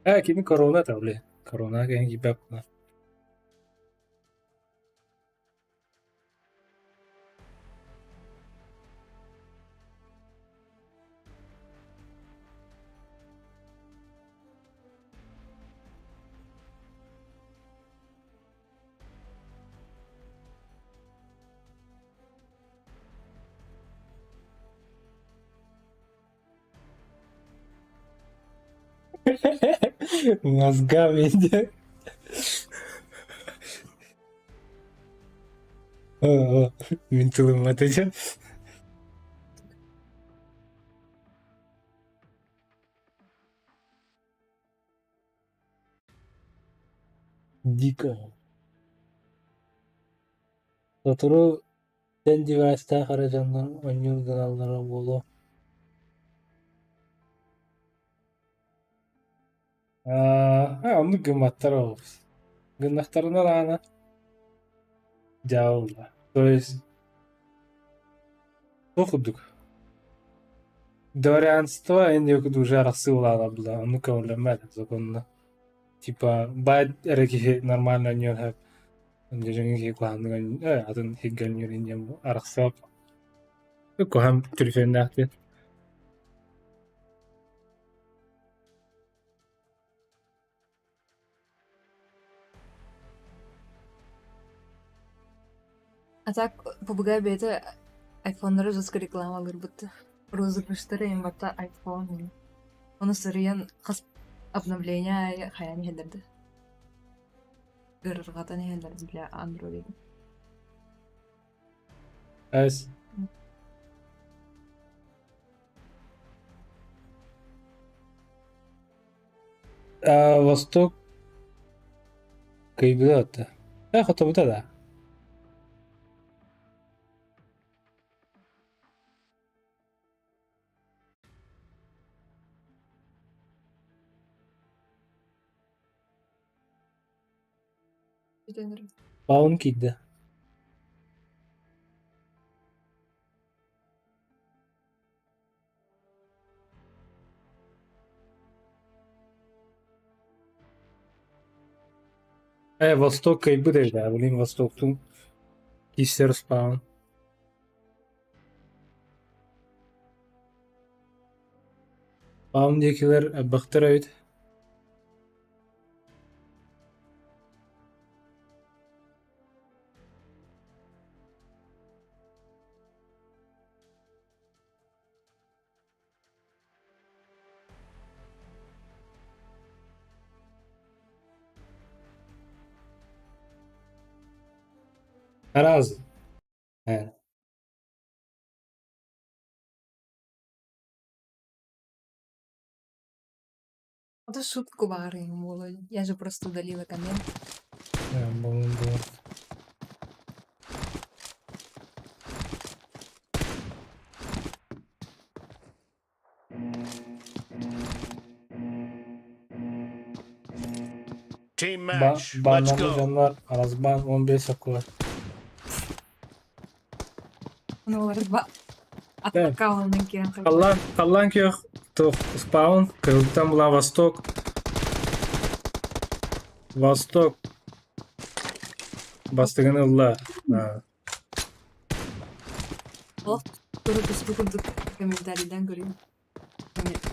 Ээ, кини корона табли. Корона кэн киирбэт план. Мозгами иди. Мин тылым этэ Дико. Сотору тэн девайстаах эрэ дьоннор оонньуур гыналлара буолуо. Аа, оннук гымматтар ол. Гыннахтарына даҕаны дьаабылла. То есть туох курдук дворянство эн диэки уже арахсыы улааталлар, оннук көҥүллэммэт законно. Типа баай эрэ киһи нормально оонньуон сөп, дьоҥҥо киһи куһаҕаннык атын сиргэ оонньуур диэн арахсыап. Куһаҕан телефоннаах диэн. А так PUBG бэйэтэ айфоннары жестко рекламалыырбыт. Розыгрыштары имбатта айфон. Ону сырыйан хас обновление аайы хайаан иһэллэрдэ. Ыарырҕатан иһэллэр для Android. Эс. А Восток кыйбыта да. Хотобута да. Паун киирдэ. Э, Восток кыйбыт эбит блин, Востоктун киссер спаун. Паун диэкилэр элбэхтэр эбит. Араас. Э. Это шутку баҕарыым буолуо. Я же просто удалила коммент. Э, буолун буолун. Team Ба match. Let's баннаммыт go. дьоннор аразбаан 15 сокула. Ну, ба Э. аккаунтун киирэн хаалбыт. Халлаан, халлаан күөх туох спаун, кыргыттан була Восток. Восток бастыгын ылла. А. Олох туру тустуу курдук комментарийдан көрүҥ.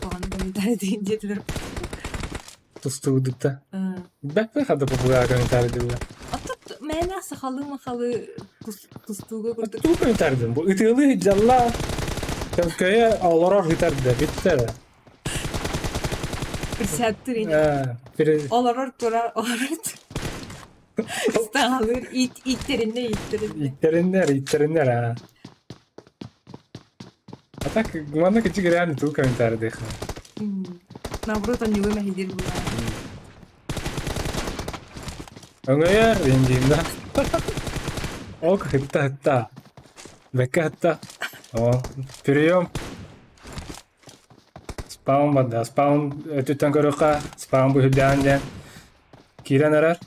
Куһаҕан комментарий диэтилэр. Тустуу да. Бэппэ хада попугай комментарий дылла. Оттон мээнэ сахалыы-махалыы тустууга курдук. Туу комментарий бу ытыалыы дьалла Төмкөйө олорор ыытар да бүттэ да. Присядтыр Олорор турар олорор Ыстаалыыр иит ииттэриннэ ииттэриннэ. Ииттэриннэр ииттэриннэр аа. А так манна кичи реально туу комментарий дыха. Наоборот онньуга мэһийдир булаа. Өҥөйөр индиинна. Ок хытта хытта. Бэккэ хытта. О, прием. Спаун барда. Спаун өттүттэн көрүөххэ. Спаун бу үрдээн диэн киирэн эрэр.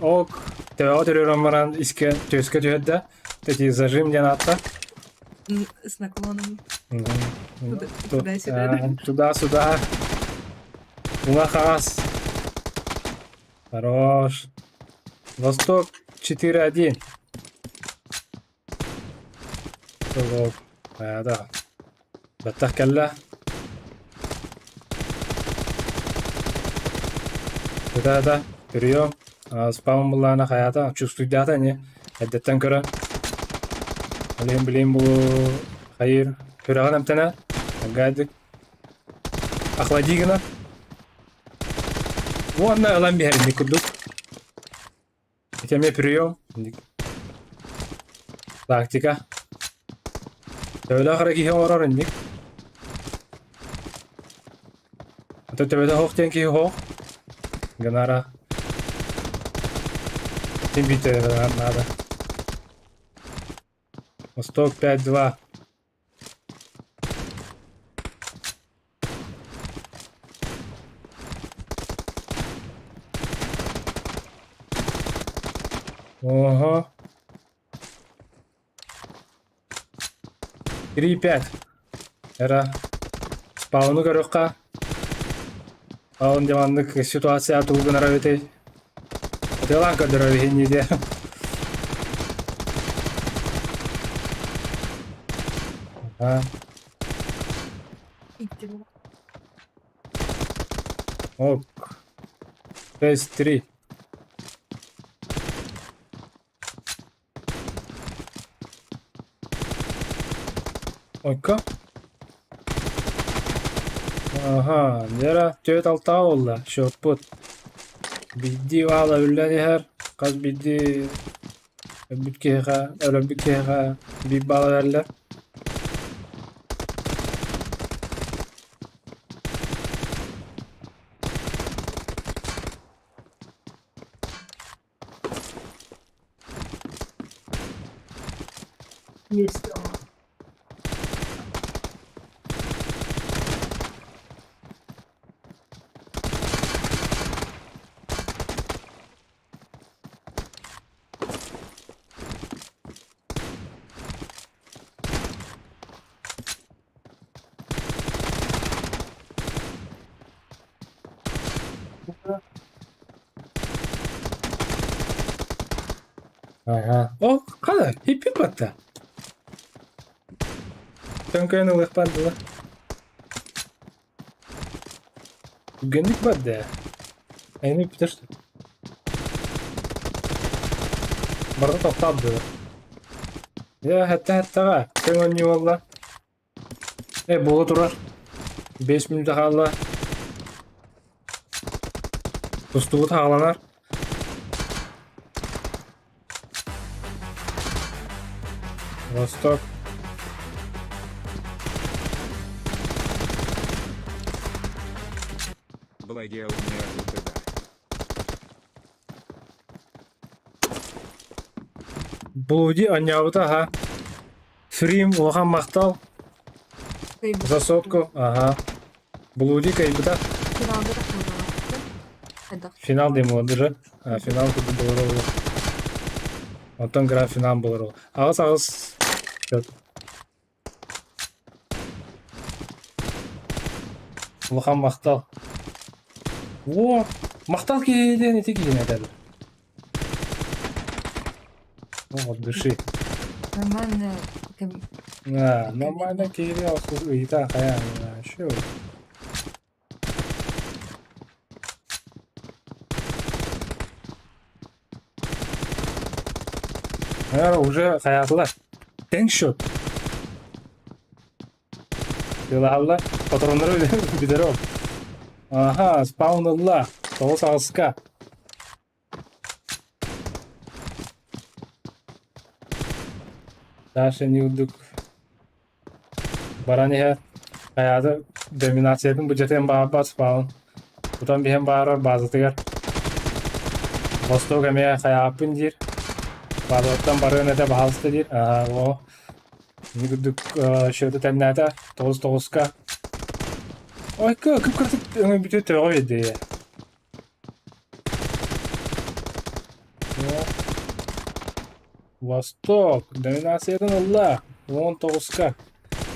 Ок төбөҕө төрүөрэн баран искэ түөскэ түһэрдэ. Эти зажим диэн аатта. С наклоном. Туда-сюда. Уҥа хаҥас. Хорош. Восток 4-1. Да. Баттах кэллэ. Да, да, прием. Спаун буллаана хайаата, чувствуйдаата ини. Эрдэттэн көрөн. Билим билим бу хайыр сүрэҕин эмтэнэ. Гайдык. Охлади гына. Уонна ылан биһэринник курдук. Ити эмиэ прием. Тактика. Төбөлөөх эрэ киһи оҥорор инник. Ата төбөтө оһох диэн киһи оһох. Гынара. Син биир төбөлөөх наада. Восток 5-2. Ого. 3-5. Эра. Спауну көрүөххэ. Спаун диэн маннык ситуация тугу гынар эбитий? Ытыалаан көрдөрөр иһин диye. Ага. Ок. 6-3. Ойко. Аха, Лера 4-6 буолла, счетпут. Биирдии баала үллэн иһэр, хас биирдии өлбүт киһиэхэ, өлөрбүт киһиэхэ биир баала бэриллэр. Ага. О, хана, хиппи батта. Төҥкөйөн ылыахпар дылы. Түргэнник барда. Эми бүтэр Барда тохтоот дылы. Дьэ, хэтте-хэттэҕэ, көҥ оонньуу буолла. Э, буола турар. 5 мүнүүтэ хаалла. Тустубут хааланар. Восток. Благие у меня да. Блуди анньаабыта аһа. Фрим улахан махтал. За сотку. Ага. Блуди кайбыта. Финалга тахсыбыта. Финал диэн буолар Финал курдук буолар ол. Онтон гранд финал буолар ол. Аҕыс аҕыс счет. Улахан махтал. О, махтал киһи диэн ити киһини этэр. О, от души. Нормально. А, нормально киһи ыйыта хайа Şu. Уже хайаатылар. Тэҥ счет. Тыалаһаллар. Патроннары бүтэр ол. Аха, спаун ылла. Тоҕус аҕыска. Даша не курдук баран иһэр. Хайаата доминациятын быдьатыан баҕарбат спаун. Тутан биһэн баарар базатыгар. Восток эмиэ хайааппын диир. Базаттан барыан этэ баһаалыста диир. Аа, о. Ини курдук счету тэннээтэ. Тоҕус тоҕуска. Ой, кып-кырдык өҥөйбүтү төҕө биэрдэ. Восток доминациятын ылла. 19-ка.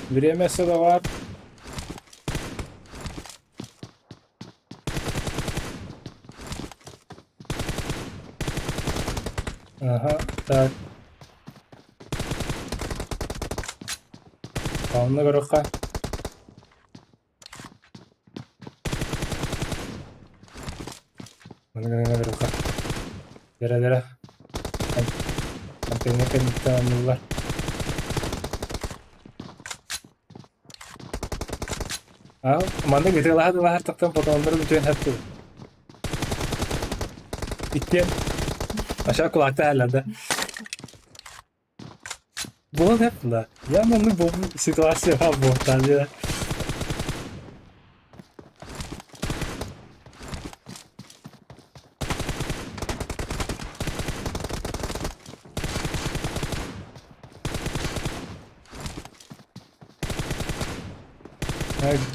Время садовар. Ага, так. Онно көрүөххэ. Маны гына көрүөххэ. Дэрэ-дэрэ. Антенна кэнниттэн анныллар. А, маннык ытыалаһа-ытыалаһар тахсан потомнары бүтүөн сөп Иккиэн Аша кулаакта иһэллэр да. Буолан сөп да. Я маннык бу ситуацияҕа буолтаан дьэ.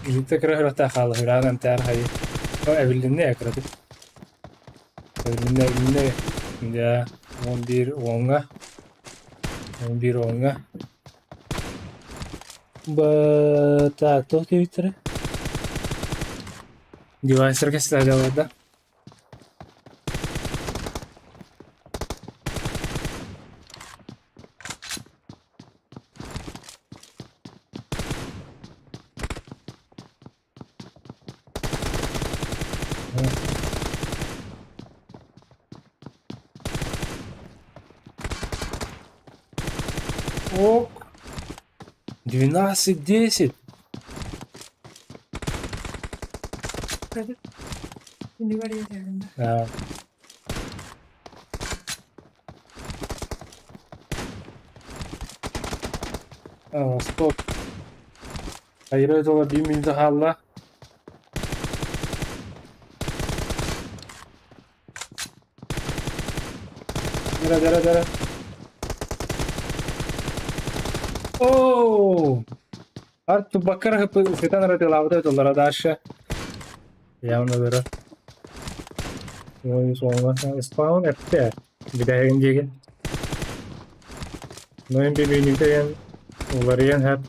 Илиитэ кыра сүрэхтээх хаалла, сүрэҕин эмтээн хайыы. О, эбилиннэ ээ кыратык. Эбилиннэ, эбилиннэ. Дьэ, 11 уоҥҥа. 11 уоҥҥа. Б так, туох диэбиттэрэ? Девайсерга сыһыараллар да? Ок. 12-10. Да. Стоп. Айра дола биир мүнүүтэ хаалла. Дара дара дара. Оо! Арту баккар сытан ырытыылаабыта тыллара дальше. Явно бөрө. Спаун эптэ. Бүтэһигин диэги. Ноин бибиинигдеген уларыйан хэп.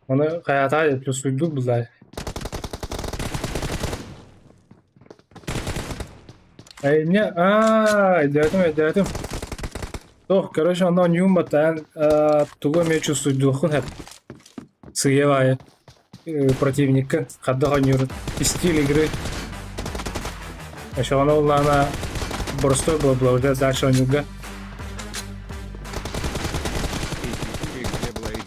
Оны хайатаа плюсуйдук буллар. Эй, не, аа, өйдөөтүм, өйдөөтүм. Туох, короче, онно оонньуум баттаан тугу эмиэ чувствуйдуоххун сөп. Сыыйа баайы противникка хардах оонньуур стиль игры. Ошоҕуна улаана боростой буолла уже дальше оонньуурга. Изи где была идея?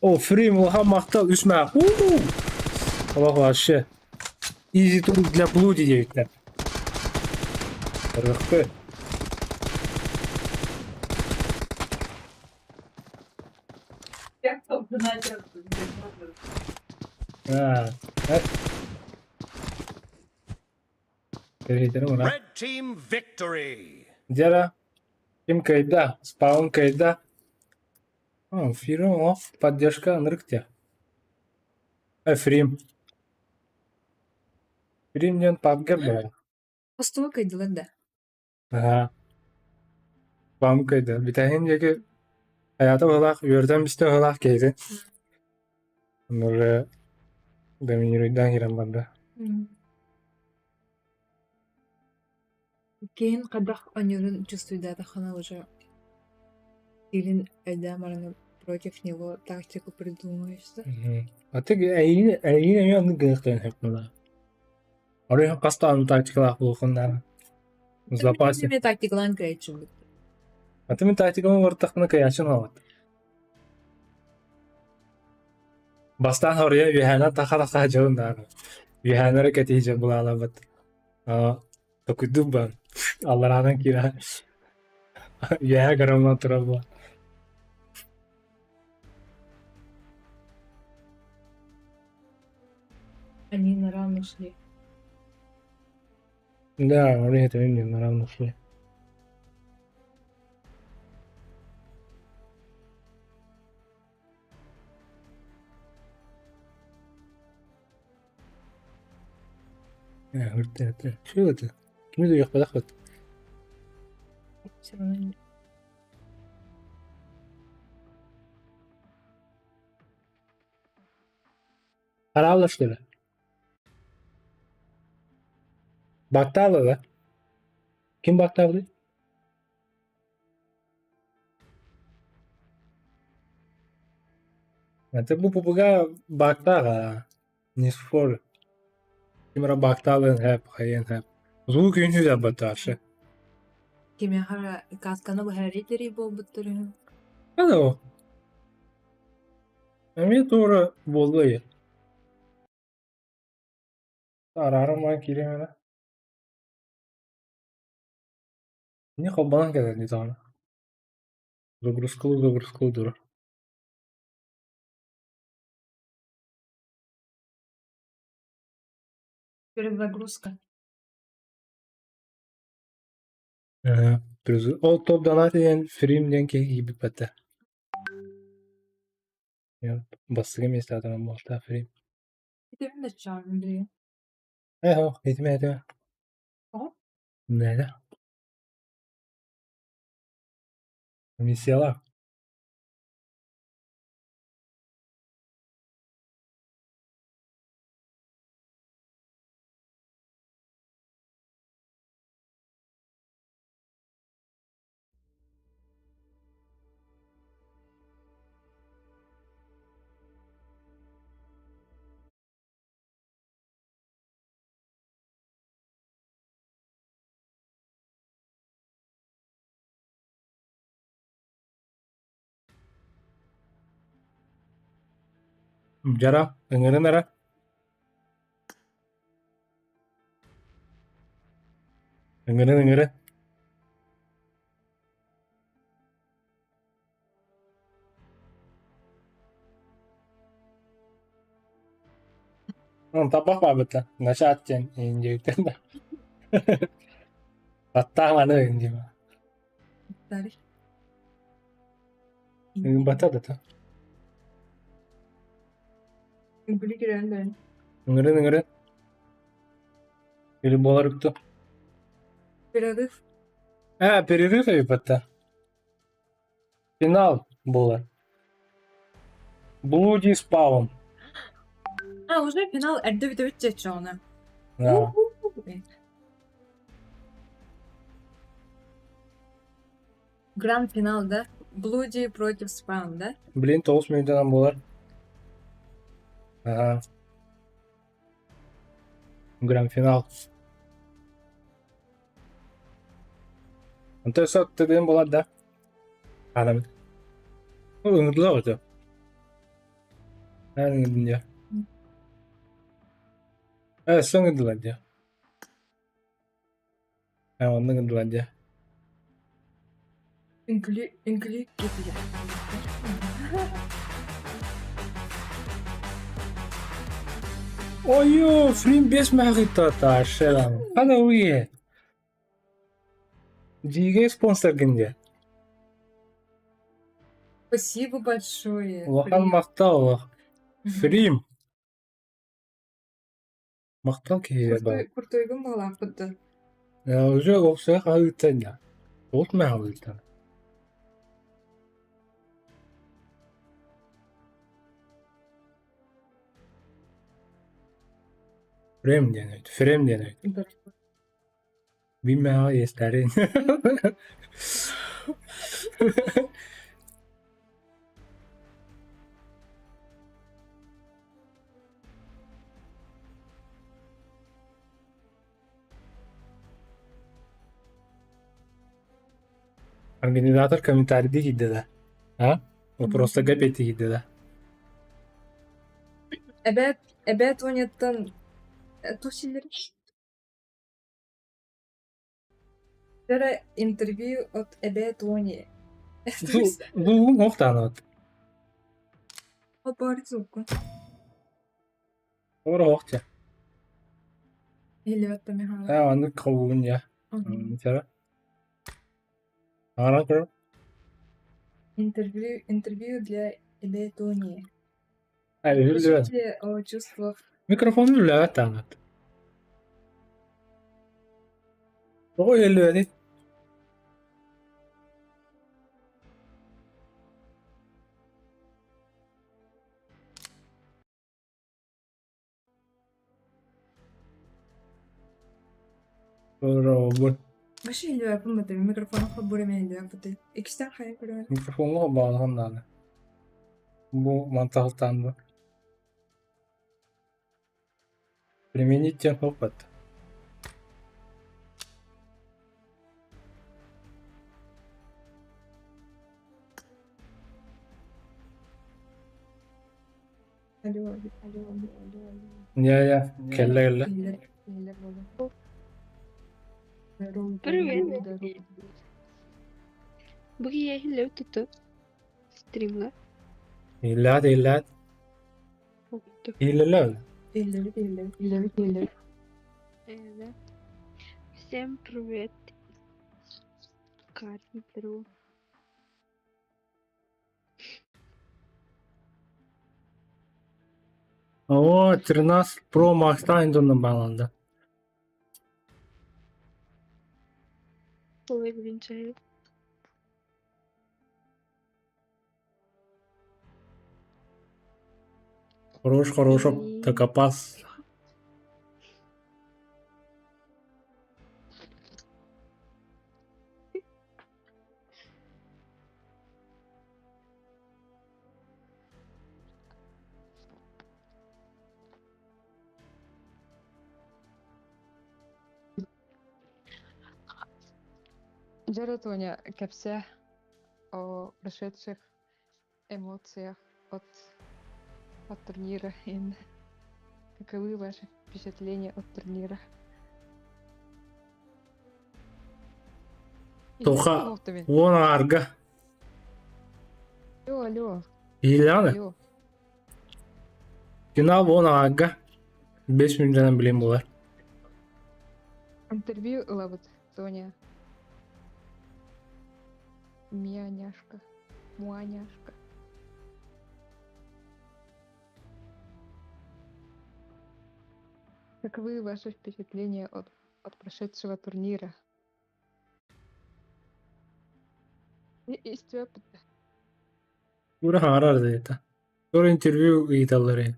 О, Фрим, улахан махтал, үс мээх. У-у! Олох вообще. Easy tool для блуди диэбиттэр. Рыхты. А, так. Red team victory! Дьэ ким кыайда? Спаун кыайда. Фирм оф поддержка ынырык диэ. Фрим. Фрим диэн пабгер буолар. Постуга кыайдылар да. Аһаа. Спаун кыайда. Бүтэһин диэки Хайата быһылаах, үөрдэн бистэ быһылаах киһитин. Уже доминируйдаан киирэн барда. Киһин хайдах оонньуурун чувствуйдаатаххына уже илин өйдөөн баран против него тактику придумаешь да? А ты эйигин эйигин эмиэ оннук гыныахтарын сөп буолаа. Арыый хас даҕаны тактикалаах буолуоххун наада. В запасе. Эмиэ тактикалаан кыайаччыбыт. А ты мин тактиканы оҥортохпуна кыайааччын оҥорбот. Бастаан хоруйа үөһээнэн таха-таха дьон даҕаны. Үөһээннэри кэтии дьон булаалаабыт. Токуйдук баар. Аллараанан киирэ үөһээ грамма турар буолан. Они на равных шли. Да, они это именно на равных шли. Шо это? Кими дуйахпатахпыт? Все равно не- Хараалла что ли? Баттаалы да? Ким баттаабытый? Это бу пупуга баактаах не спор. Ким эрэ баактаалыан сөп, хайыан сөп. Звук үҥкүү баттааршы. Кимиэхэ эрэ касканы быһаарыы буолбуттар үһү. Hello. Эмиэ туора буолла Арааран баран киириэм эрэ. Эмиэ холбонон кэлэр дии даҕаны. Загрузкалыы загрузкалыы турар. Перезагрузка. Ээ, ол топ донат диэн фрим диэн киһи киирбит этэ. Бастакы миэстэҕэ буолтаах фрим. Итибин да чаҕын билигин. Ээ, һок, итимэ этимэ. Тоҕо? Нээлэ. Миссиялаах. Дьара, ыҥырын эрэ. Ыҥырын ыҥырын. Табах баабыта, начаат диэн индиэктэн да. Баттаах маны дима. Бата да. Ыҥырын ыҥырын. Или буолар үкту. Перерыв. А, перерыв эбит Финал буолар. Блуди с Павом. А, уже финал эрдэ бүтэ бүтчэччэҕинэ. Да. Гранд финал, да? Блуди против Спам, да? Блин, тоҕус мүнүүтэнэн буолар. Ага. Гранд-финал. Онто өссө тыгын буолар да? Аанабыт. Ыҥырдылар өтө. Аан ыҥырдын дьэ. Э, өссө ыҥырдылар дьэ. Э, онно ыҥырдылар дьэ. Үҥкүлүү, үҥкүлүү киирдилэр. Ойоо, фрим бес мааҕыттата, шелам. Хана уе. Дьиигэ спонсоргын дьэ. Спасибо большое. Улахан махтал. Фрим. Махтал киһиэхэ баар. Куртуйгун баҕалаахпыт да. Уже уопсайа хаһыытан да. Ол мэ хаһыытан. Фрейм диэн эбит. Фрейм диэн эбит. Билмэҕэ иэстээрин. Организатор комментарийдыы киирдэ да? А? Вопростарга эппиэттии киирдэ да? Эбээт, эбээт Тоняттан туох силлэрий? Вчера интервью от эбээ Тони. Лугун охтаанат. Опар зукку. Ора охтя. Илиотта Михайловна. А, оннук хобугун я. Вчера. Ара көр. Интервью, интервью для эбээ Тони. А, үһүллүбэт. Расскажите о чувствах. Микрофон үллэбэт таанат. Тоҕо үһүллүбэтий? Оробут. Вообще илиэппин микрофон холбуур эмиэ илиэппит. Иккистээн хайа көрөр. Микрофоҥҥа холбоонохон даҕаны. Бу мантаһылтаан бу. Применить диэн суох Алло, алло, алло, алло, алло. Ньээ, кэллэ кэллэ. Иһиллэр, иһиллэр буолла. Привет. Бу киһи туту стримҥа Иһиллээт, иһиллээт. Иһиллэллэр. Иһиллэр, иһиллэр, иһиллэр, иһиллэр. Всем привет. Карти здорово. Оо, 13 Pro Max-таан дьонно бааланда. Ой, блин, чай. Хорош, хорошо, такопас. Дьэ Тоня, кэпсээ о прошедших эмоциях от турнира и каковы ваши впечатления от турнира? Тоха уон аарга. Алло, алло. Иһиллэҕинэ? Алло. Финал уон аарга. Бэс мүнүүтэнэн билим буолар. Интервью ылабыт, Тоня. Мианяшка. Муаняшка. Каковы ваши впечатления от прошедшего турнира? И Степа. Тура хаарар диэтэ. Тура интервью ыыталлар ини.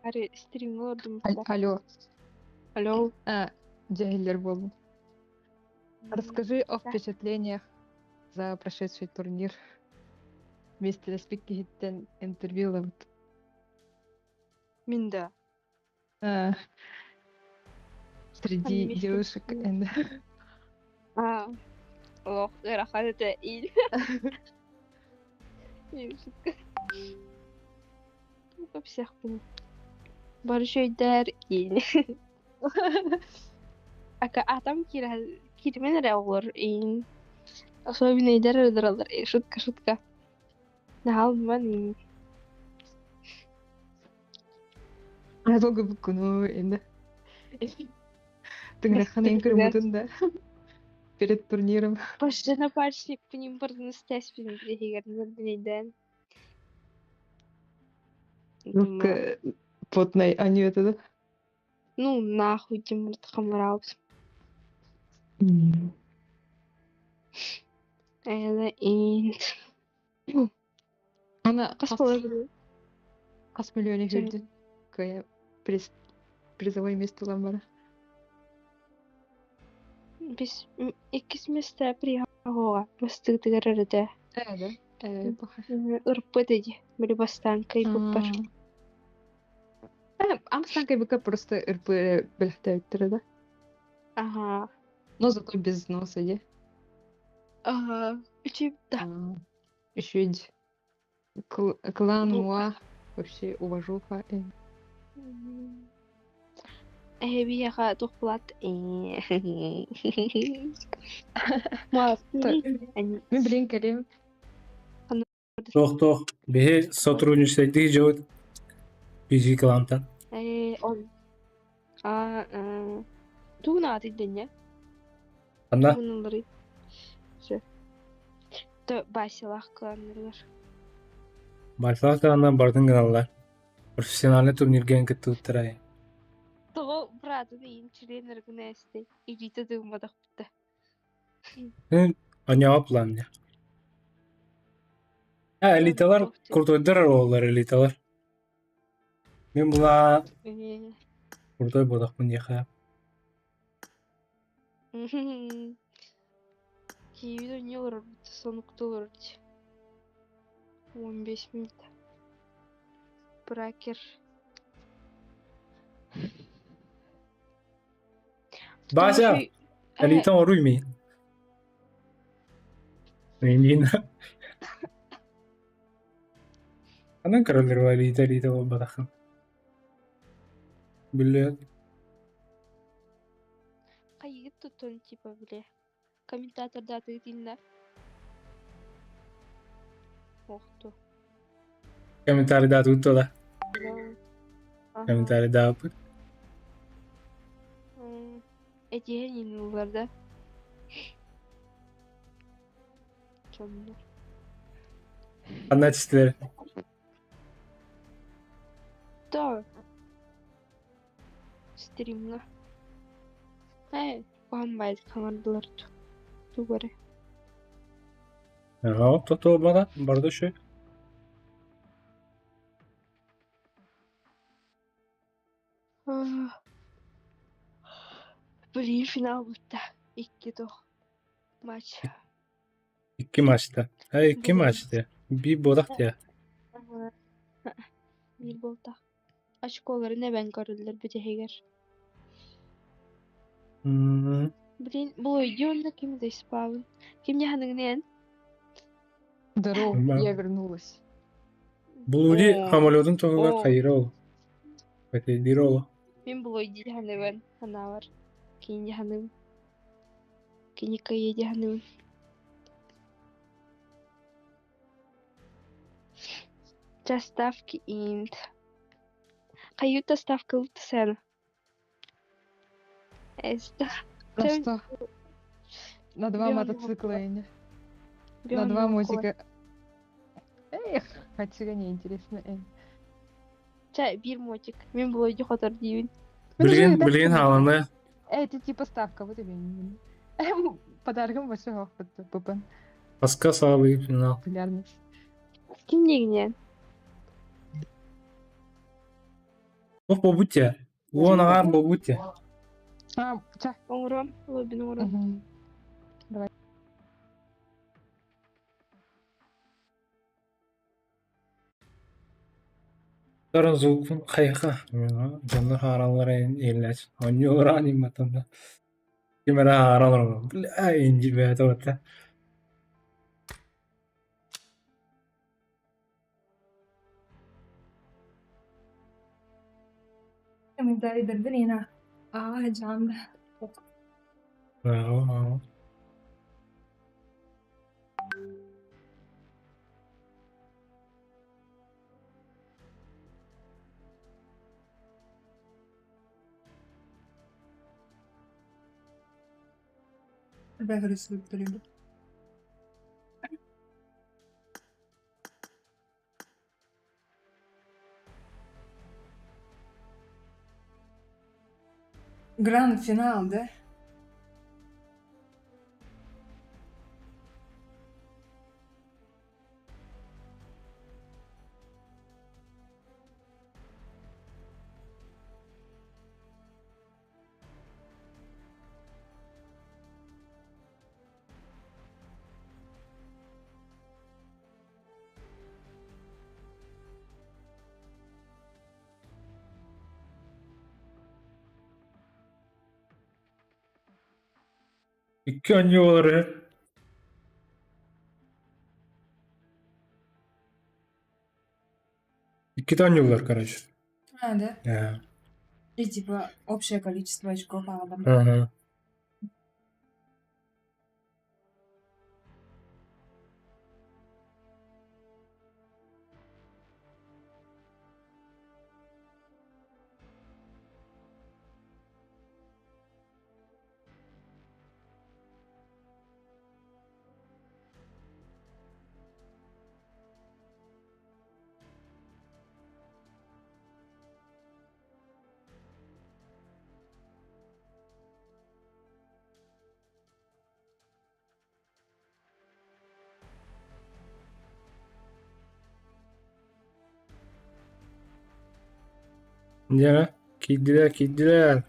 Акари стримҥа олордум. Алло. Алло. А, дьэ буоллум. Расскажи о впечатлениях за прошедший турнир. Вместе с киһиттэн интервью ылабыт. Мин да. А, среди Вместе девушек. А, олох ыарахан этэ ил. Не, шутка. Во всех Бары үчүгэйдэр ил. Ака атам киирмен эрэ оҕолор иин. Особенно эдэр ыдыраллар. Шутка, шутка. Наһаалман Я долго буккуну енді. Тыҥыраххан эн көрбүтүн да. Перед турниром. Пошли на парчик, по ним бардын стяспин билигер нөрбүнэйдэн. Ну, Ну-ка, потной они это, да? Ну, нахуй, Тимур Хамралс. М. Это инт. Она Хас хас, буолар хас миллионе Чэ. хүрдүн. Кая приз, призовое место ламбара. Бис иккис миэстэ приһаҕа бастыытыгар эрэтэ. Да? Плохо. Ырпыт иди. Били бастаан кыйбыппар. Амстан КБК просто РП бэлэхтээбиттэрэ да? Ага. Но зато без носа, де. Ага. Үчү да. Еще клан Ну. Муа. Вообще уважуха. Эһэбиэхэ тухпулат. Мен билин кэлим. Тох тох. Биһи сотрудничать дьоут. Биһи клантан. Он. А, тугун ааты дэннэ? Анна Тугун Все. То Басилах кланнарыгар. Барсалар кланнан бардын гыналлар. Профессиональный турнирген кыттыбыттара. Того братын иин членер гына эсте. Илиитэ тыымматахпыта. Аняа план. Ha элиталар крутой олар элиталар. Мен була крутой бодақпын диэхэ. Киевде не олорор сонукту олорор 15 минут. Бракер. Бася, элита оруй ми. Мен Анан королер элита элита болбатахын. Биле Кайыгыт туттун типа биле. Комментаторда тыгытинна. Охту. комментарий да tutto да. Ага. Комментарий да. Этиһэн инулар да. Чоннор. Анна тистер. Да. Стримҥа. Куһаҕан баайдык хаҥардылар тугу эрэ. Ага, то бада барды шö. Блин, финал бутта. Икки тох. Матч. Икки матчта. Ha икки Блин. матчта. Би бодах тя. Биир буолта. Очколарын эбэн көрөллөр бүтэһигэр. Блин, бұл ойдеонда ким да испабын. Ким яханыгын Здорово, Да. я вернулась. Булуди О. самолетун тоңугар О. хайыр ол. Бир ол. Мен бұл ойди яханыбын. Ханалар. Кин яханым. Киника яханым. Доставки инт. Каю доставка лутсена. Эста. На Чё? что? На два Бён мотоцикла, Эня. На два мотика. Эх, хотя не интересно. Ча бир мотик. Мен бұл ойди хотор дейін. Блин, блин, халаны. Это типа ставка, вот именно. Подарком большого ПП. Паска салы финал. Популярность. Ким негінен? Ох, бобутя. Уон ага бобутя. А, ча. Оңырам, лобин оңырам. Мгм. Давай. Сарын звукун хайха. Жандар харалар элләч. Оньолар аниматында. Кимера харалар. Бля, инди бәт ота. Комментарийдердин Аа, жамда. Ага. Бәгірі. Гранд-финал, да? Икки оонньуулары. Иккитэ оонньуулар, короче. А, да? Да. И типа общее количество очков аҕалам. Ага. Дьэ, киирдилэр, киирдилэр.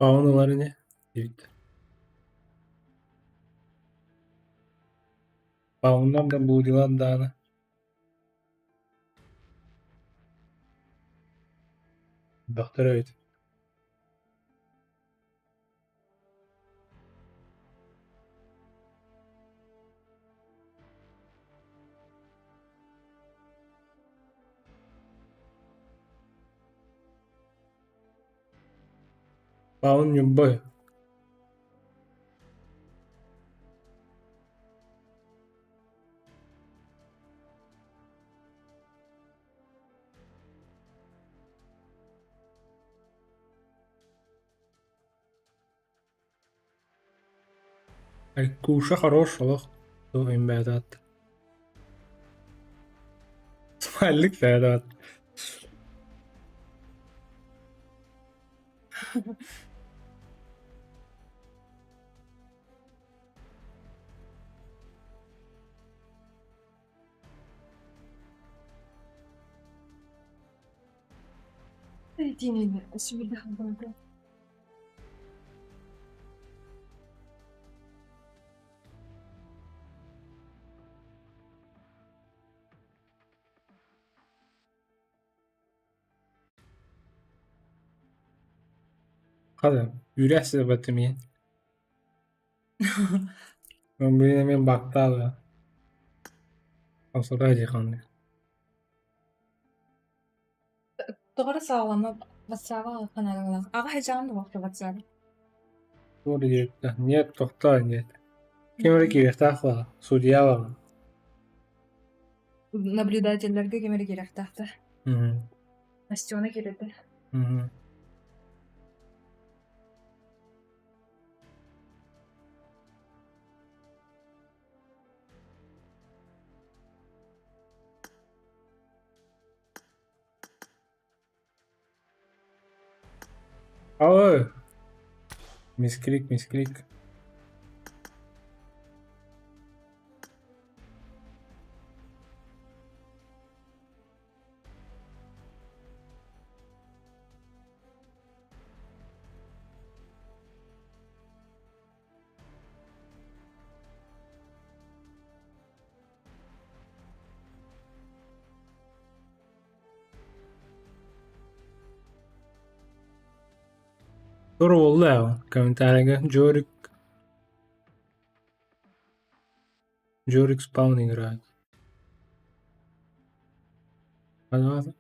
Паун ылар ини диэбит. Пауннар да буудилар даҕаны. Бөхтөр эбит. Паун Ньурба. Айкуша хорош олох туох иһин бэйэтэ Смайлик бэйэтэ. Тиинин сүбүрдэх буолда. Хата, үүрэх сыабатым иһин. Блин, мен бактаалы. Хамсата дии. Тоҕо саҕалана ватсаба ханаалаах. Аҕа хайдьаҕын да бохто ватсаба. Туох диэбиттэ? Нет, тохтоо, нет. Ким эрэ киириэхтээх буолла, судья буолла. Наблюдателлэргэ ким эрэ киириэхтээх да. Настена киирэрдэ. Ой! Мисклик, мисклик. Туруолла комментарийга Жорик. Жорик спаун играет. Пожалуйста.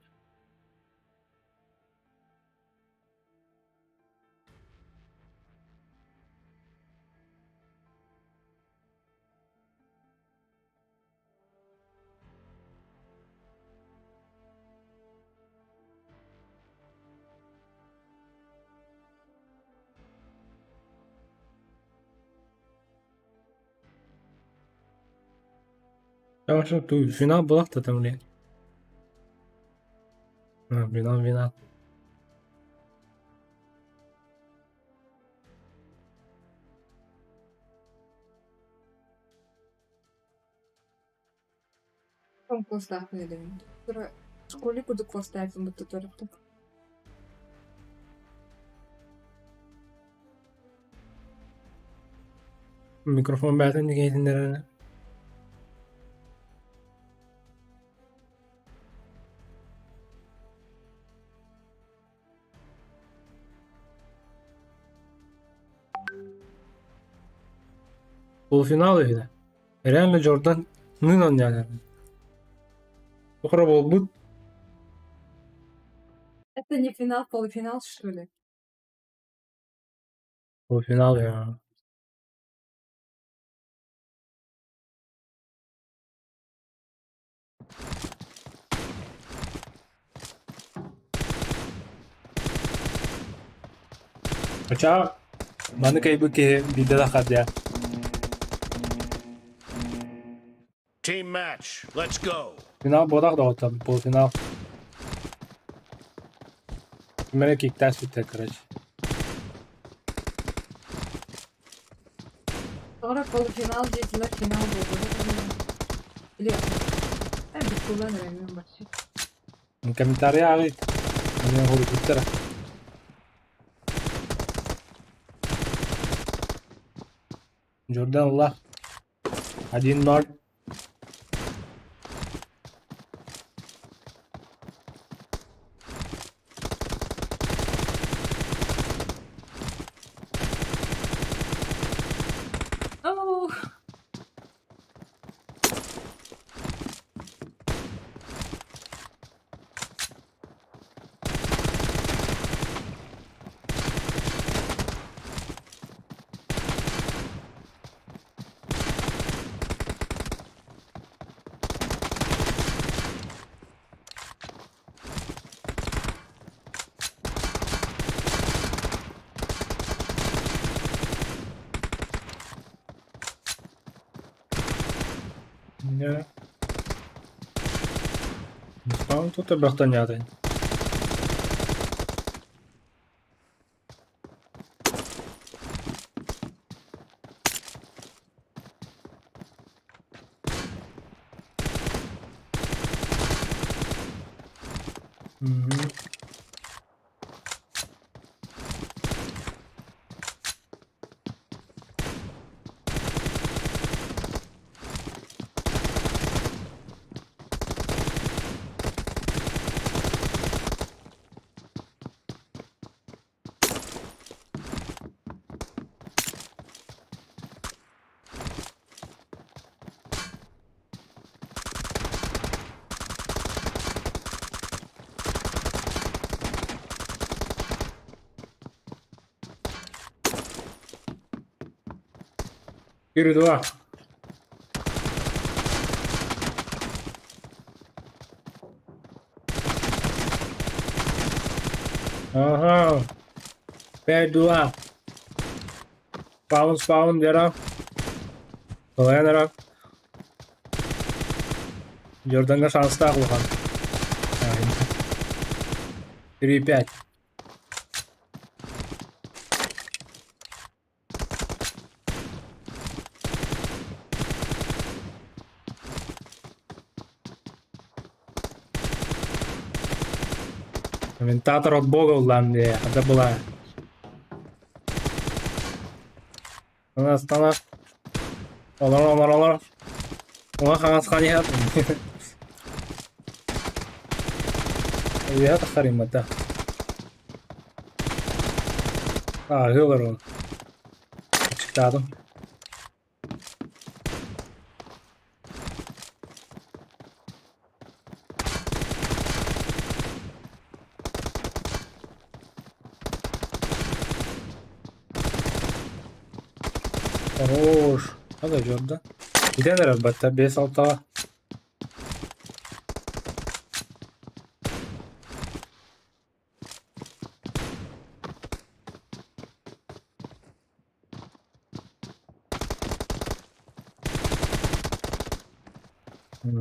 Хорошо, тут финал была кто там ли? А, финал, финал. Конкурстаах билэбин. Тура школе курдук курстаахпын бутта тураппын. Микрофон бэйэтин иһитиннэрэрэ. Полуфинал үһү. Реально Джордан нын оонньоон Сухара буолбут. Это не финал, полуфинал, что ли? Полуфинал я. Хотя маны кайбы киһи биирдэ да хардыа. Team match. Let's go. Финал буолах доҕоттор, полуфинал. Ким эрэ киктаспыттар, короче. Sonra полуфинал диэтилэр, финал буолбута. Или буккуллан эрэҥҥин барчы. Комментарий ааҕыйт. Эмиэ хоруйбуттара. Джордан ылла. 1-0. Оу! Не. Тут элбэхтэн Мгм. 4-2. Ага. 5-2. Спаун, спаун, Вера. Ленера. Джорданга шанстаах улахан. 3-5. Комментатор от бога улан это была. У нас тана. Олар, олар, олар. Оҥа хаҥас ханиһат. Үөһэ тахсарыймата. Ааһыы олорон. Аччыктаатым. Хорош. Хада дьорда. Бүтэн эрэр батта биэс алтаҕа. Үс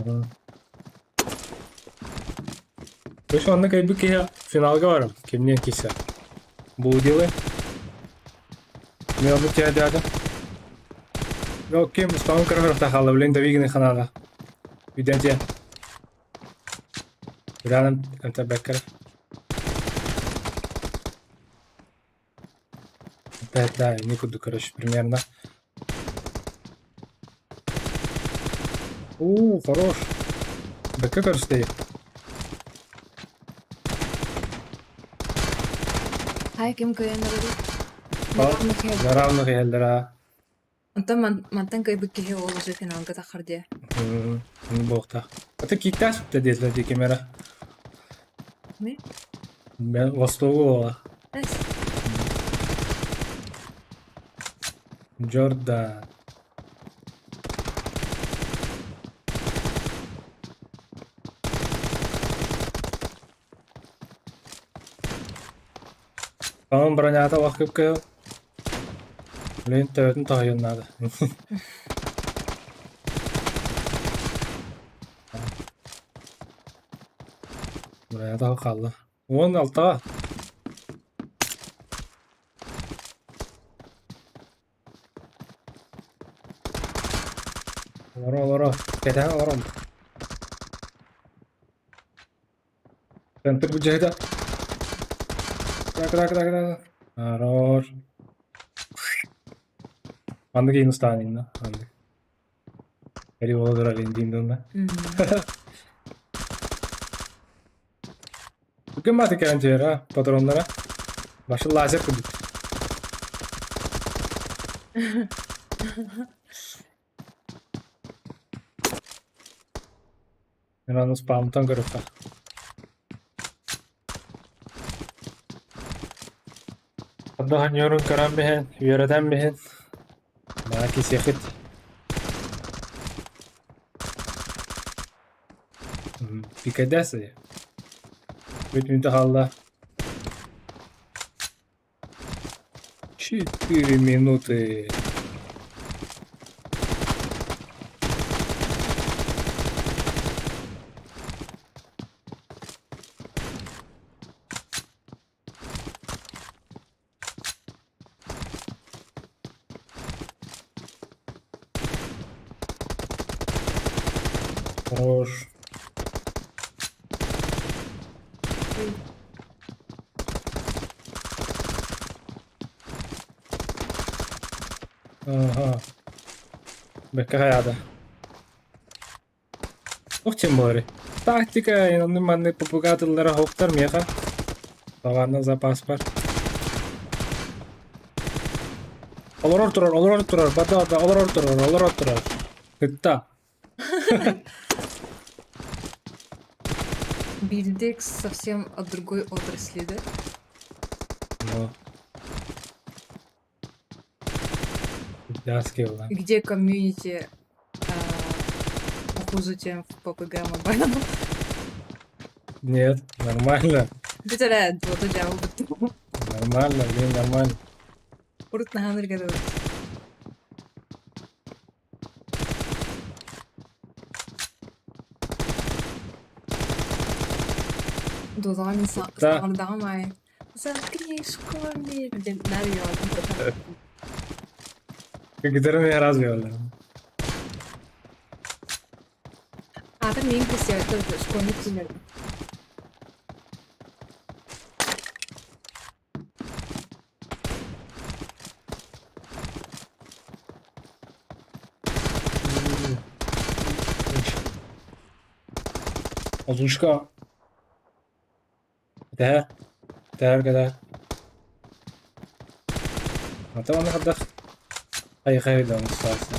манна кэлбит киһи финалга барар. Кимниэн киирсэр. Буудилы. Мен оннук тиэрдээтим. Ну, ким спамын көрө хаалла, блин, Давигины ханаада. Үйден тиэ. Уданым МТБ Опять, да, некуда, короче, примерно. У, хорош. БК, короче, стоит. Хай ким кыайан эрэрий? На равных иһэллэр Онтон мантан кыайбыт киһи ол уже финалга таххар диэ. Буохтаах. Это киктаах да диэтилэр дии ким эрэ. Ми? Мен Востогу буола. Джордан. Онон бронята олох кып-кыһыл. Блин, төбөтүн тоһуйуон наада. Бронята хаалла. 16-ҕа. Олоро олоро. Кэтэһэн олорон. Центр бюджета. Так, так, так, так. Хорош. Маннык иинустаан инна. Маннык. Эри боло диин донна. Бүгүн маты кэлэн түһэр а патроннара. Башы лазер курдук. Мен аны спамтан көрүөххэ. Отдохнёрун көрөн биһэн, үөрэтэн биһэн. Маа кисиэхит. Пикадесы. Бүт мүнүүтэ хаалла. 4 минуты. Хорош. Ага. Бэккэ хайаата. Туох диэн буоларый? Тактика онно маннык попугатыллара хоптор миэхэ. Баҕарна запаспар. Олорор турар, олорор турар, бада бада, олорор турар, олорор турар. Кытта. Бильдекс совсем от другой отрасли, да? Ну. Яски буолан. Где комьюнити похуже, чем в PUBG Mobile? Нет, нормально. Бүтэрэ, вот дьаабы Нормально, блин, нормально. Урут наһаа ыргадыбыт. Дуодаҕа мин Да. саҥардаҕым аайы «Заткнись, школьник!» диэн наар үөҕэбин. Кытары разве ол? Аата миигин кырсыйбаттар школьник дииллэр. Озвучка. Тэһэ. Тэһэр кэтэ. Ата манна хайдах хайхай да устаасы.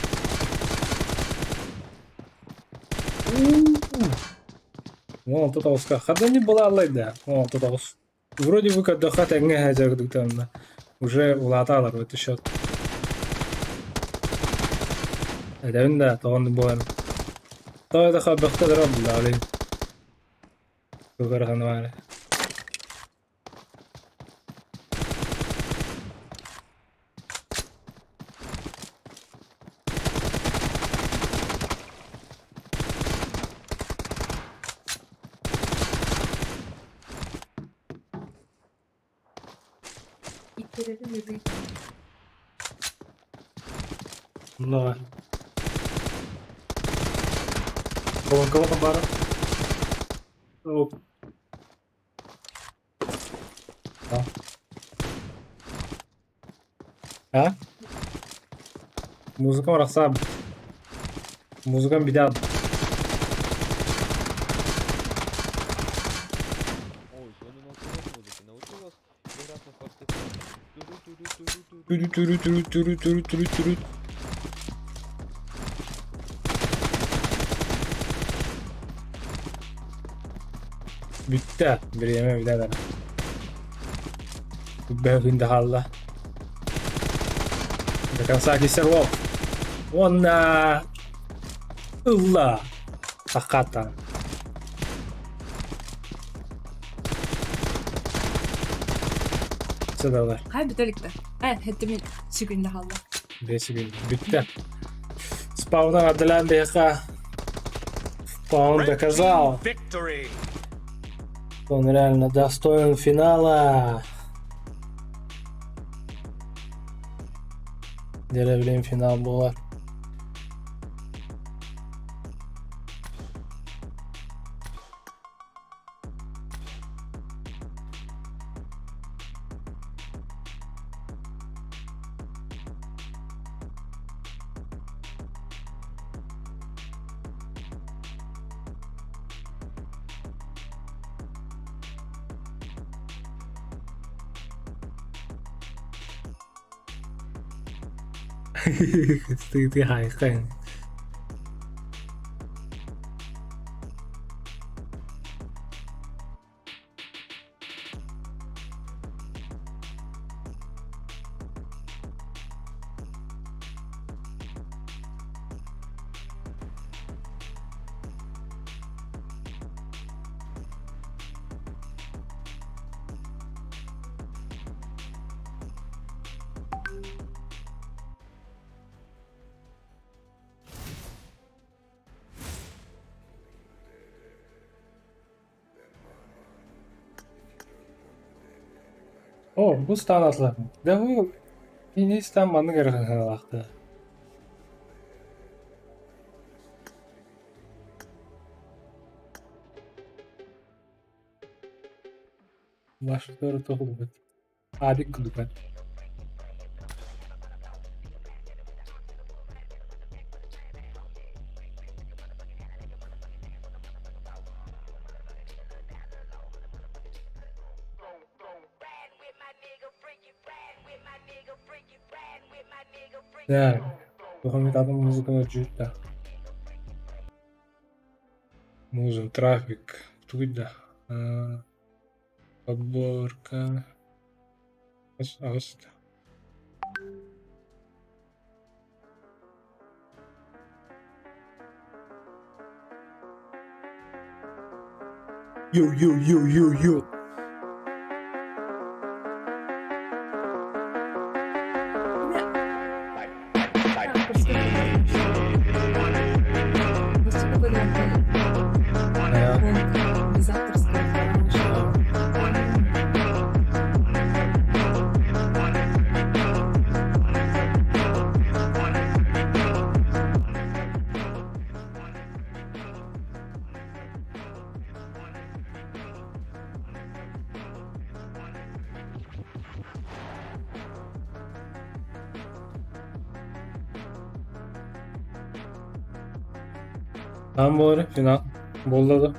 16 тоҕуска. Хардани была да. 16 тоҕус. Вроде бы көрдөххө тэҥҥэ сылдьар уже улааталар это счет. Эдэбин да тоҕон буолан. Тоҕо да хабахта булла Тугар Кирэбин ытый. Много. Колонка бара. Оп. А? А? Музыка барахсан. Музыкам бидят. Ой, сегодня у нас урок музыки. Научу вас играть на фортепиано. Ту-ду-ту-ду-ту-ду-ту-ду. Түрү түрү түрү түрү түрү түрү. Бүттэ. Бириэмэ бүтэн эрэр. Бөһүн хаалла. До конца кисерлов. Уонна ылла. Сахата. Сыдалар. Хай бүтэликте. Ай, хеттими секунда хаалла. 5 секунд. Бүттэ. Спаунан Аделян биһиэхэ. Спаун Red доказал, team victory. что он реально достоин финала. Деревлин финал было. Ты хайхайн. О, бу станатлар. Да бу Инистан маннык эрэ. Баштары тоҕулбут. Абик кудукан. Да, Духовный музыка да. Музон, трафик. Тут да. Подборка. Ас. Йоу, йоу, йоу, йоу, йоу. Да. Без авторского права. Там буолар финал. Буолла.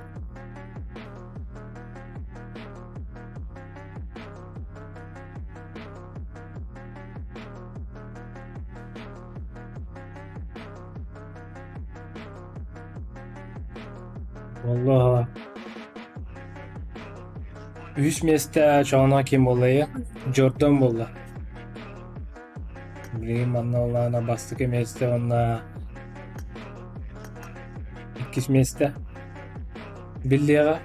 Wallah. Үс миэстэ чоҕуна ким буолла? Джордан буолла. Блин, манна олаана бастакы миэстэ уонна иккис миэстэ. Биллиэҕэ.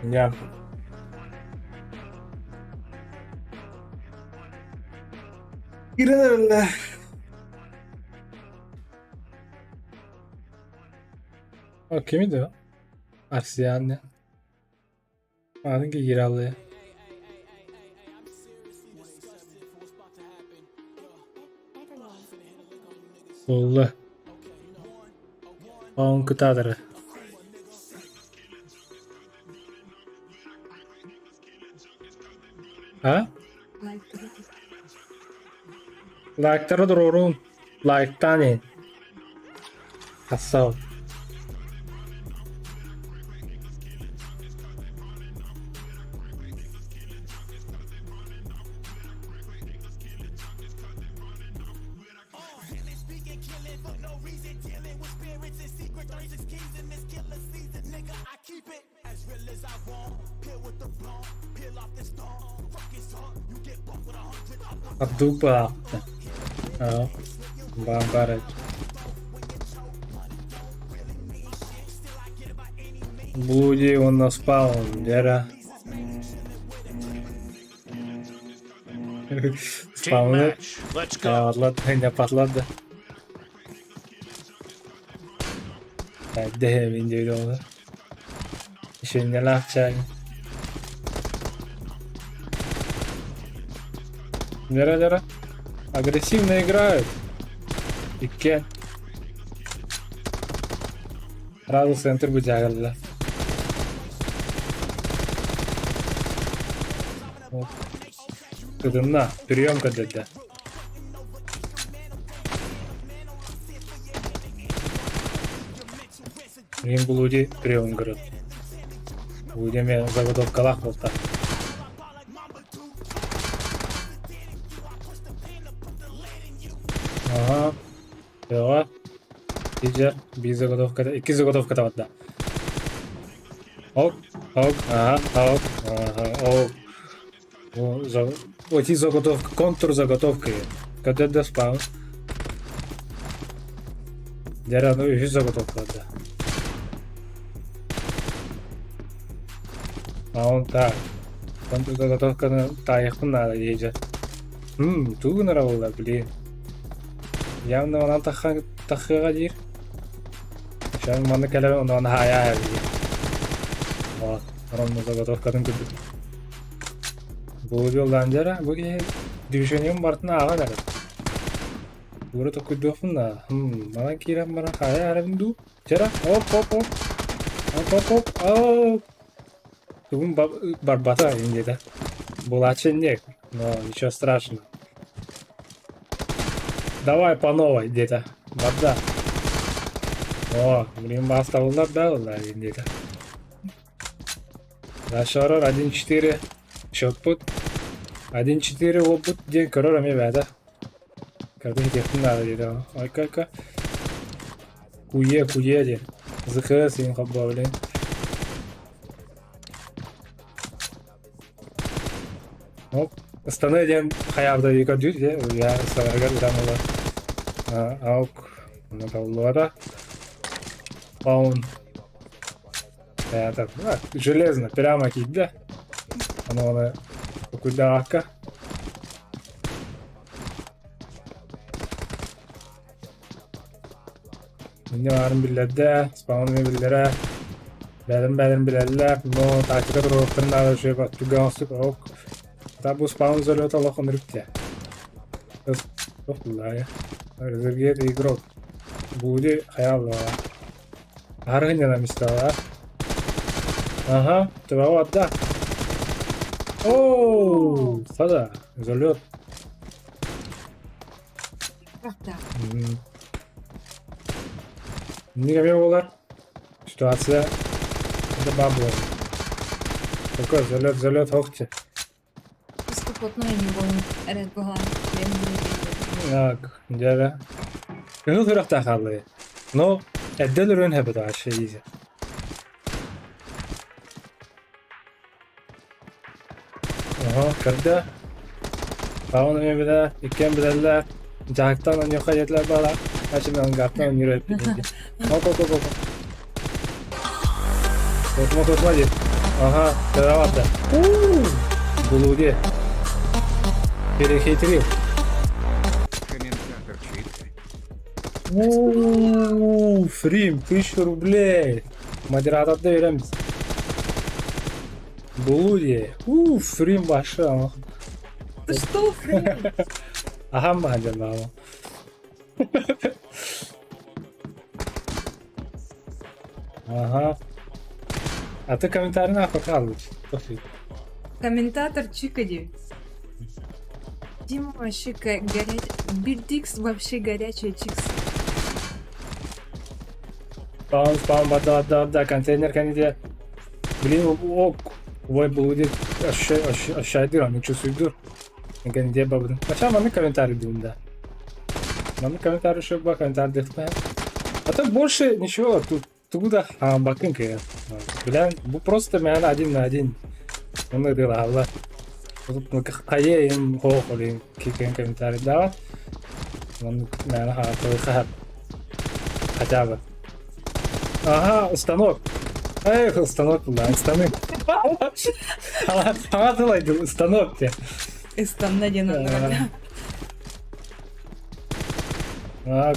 Я. Кирилл. О, кимий да? Арсиан. Аныгы Ералы. Буолла. Оон кытаатара. А? Лайктары туруорун. Лайктаан иһин. Тахсабыт. Абдул баахта. Аа, баан баар эбит. Блуди уонна спаун дьэрэ. Team Спауны match. Let's go. Хайаҕарлар, да. Дэһэбин диир оҕо. Ишиннэлээх чай. Лера-лера. Агрессивно играют. Икки. Сразу центр быдьагалла. Вот. Кытынна, приемка дедэ. Мин булуди прием көрөр. Булуди эмиэ заготовкалаах буолта. Ага. Бөҕө. Дижер биир заготовката, икки заготовката барда. Ок, ок, ага, ок, ага, ок. Эти заготовка, контур заготовка. Когда спаун. Дьэ, аны үһүс заготовкаларда. А он так. Контур заготовканы таайыахпын наада диэдьэ. Мм, тугу гынара буолла, блин. Явно онон таххыаҕа диир. Сейчас манна кэлэн онон хаайаа диир. Вот, ровно заготовкатын көрдүк. Бу жолдан дьара, бу киһи движением бартын ааҕан эрэр. Туора токуйдуохпун да. Хм, манан киирэн баран хаайа эрэбин дуу? Дьара, оп оп оп. Оп оп оп оп. Тугун барбата диэтэ. Булааччы инник, но ничего страшного. Давай по новой диэтэ. Барда. О, блин, бастабыллар да ылла диэтэ. Дашорор 1-4 счетпут. 1-4 уоппут диэн көрөр эмиэ бэйэтэ. Кырдын итиэхпин наада диэтэ. Ойка-ойка. Куе, куе диэн. ЗХС иин холбоо блин. Оп. Ыстаны диэн хайаабыта дии көрдүүр дии. Уйа ыстанарыгар ытан ыла. Аук. Онно табыллыбата. Паун. Это, железно, прямо киирдэ. Ону оны куйдаҕакка. Инньэ баарын биллэрдэ, спаун эмиэ биллэрэ. Бэйэлэрин бэйэлэрин билэллэр, но тактика туруохтарын наада үчүгэй баттыга оҥостук ок. Та бу спаун залета олох ынырык дии. Туох буллаайа. Резервиет игрок. Буди хайааллаҕа. Аһарыһын мистала. Ага, твоего отда. Оу, сада, залет. Правда. Инник эмиэ буолар. Ситуация это бабло. Такой залет, залет, охте. Плотной не был. Эрет була. Так, дьэ Кыһыл сүрэхтээх хааллыы. Но эрдэ өлөрүөн сөп этэ вообще изи. Оһо, көрдө. Паун эмиэ билэр, иккиэн билэллэр. Дьаһыктан онньуохха диэтилэр баала. Ачым ангартан онньур эппит. Оп, оп, оп, оп. Тотума, тотума диир. Ага, тыравата. Блуди. Перехитрил. Комментатор читка. У, Фрим, 1000 рублей. Модераторда береміз. Блуди. У, Фрим башы. Ты что, Фрим? Ахам бахадыр. Ага. А ты комментарий нахуй халыч. Комментатор Чикади. Дима вообще горячий. Бильдикс вообще горячая чикс. Спаун, спаун, да, да, да, контейнер, контейнер. Блин, ок. Ой, блудит. Ощущай, чувствуй. Контейнер бабы. Хотя маны комментарий дым, да. Маны комментарий шөбба, комментарий дехтен. А так больше ничего, тут туда бакынка. Бля, бу просто мен один на один. Он дела. Тут ну хайе им хохолин кикен комментарий да. Он мен ха то хотя бы. Ага, станок. Эх, станок, да, станок. Ага, станок те. Истанна диэн. А,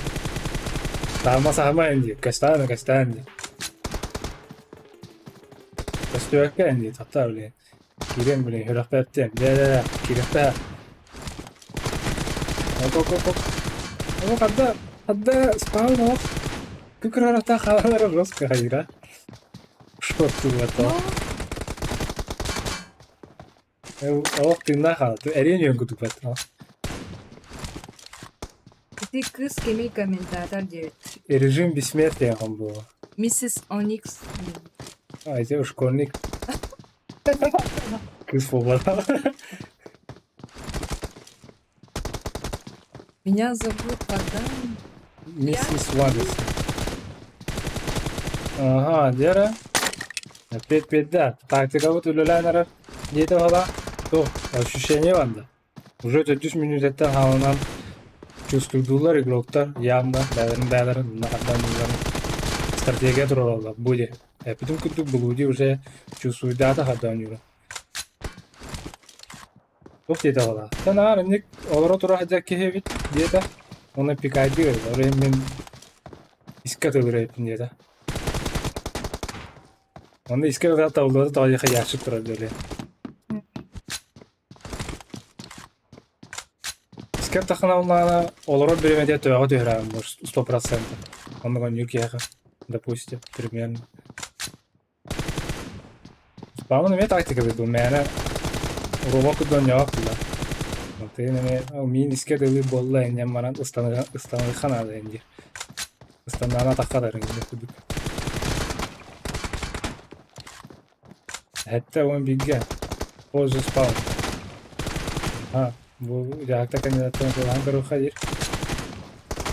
Тама сахама инди, кастана кастан. Кастуякка инди, татта блин. Кирен блин, хүрәхпәттем. Да, да, да, кирәхпә. Оп, оп, оп, оп. Оп, хадда, хадда, спаун, оп. Күкрарата халалара жестко хайра. Что ты в это? Ох, ты нахал, ты эреньон кутупат. Ты кыз кеми комментатор 9. Режим бессмертия он был. Миссис Оникс. А, это школьник. Кыз свобода. Меня зовут Богдан. Миссис Ванес. Ага, Дера. Опять пять, Тактика вот үлеләнәр. Дете бала. То, ощущение ванда. Уже 3 минут это хаунан чувствуйдулар игроктар явно бәлерин бәлерин нахардан стратегия туралар буде. Бүтүн күрдүк блуди уже чувствуйдата хадан юра. Тух дете бала. Танар ник олоро тура хаджа кехебит дете. Оны пикайды. Оры мен иске тылырайпын дете. Оны иске табылды тағыға яхшы турар деле. Иске тахына улана олоро биремеде төөгө төһөрәм 100%. Оны гон допустим, примерно. Спамын эме тактика бит бу мәне робот кудон яак була. Ты неме мин иске дылы болла инде манан ыстаны ыстаны ханада инде. Ыстанана таккадар инде кудук. Хәтта он бигге. Позже спаун. Ha, бу жакта кандидаттан салан көрү хадир.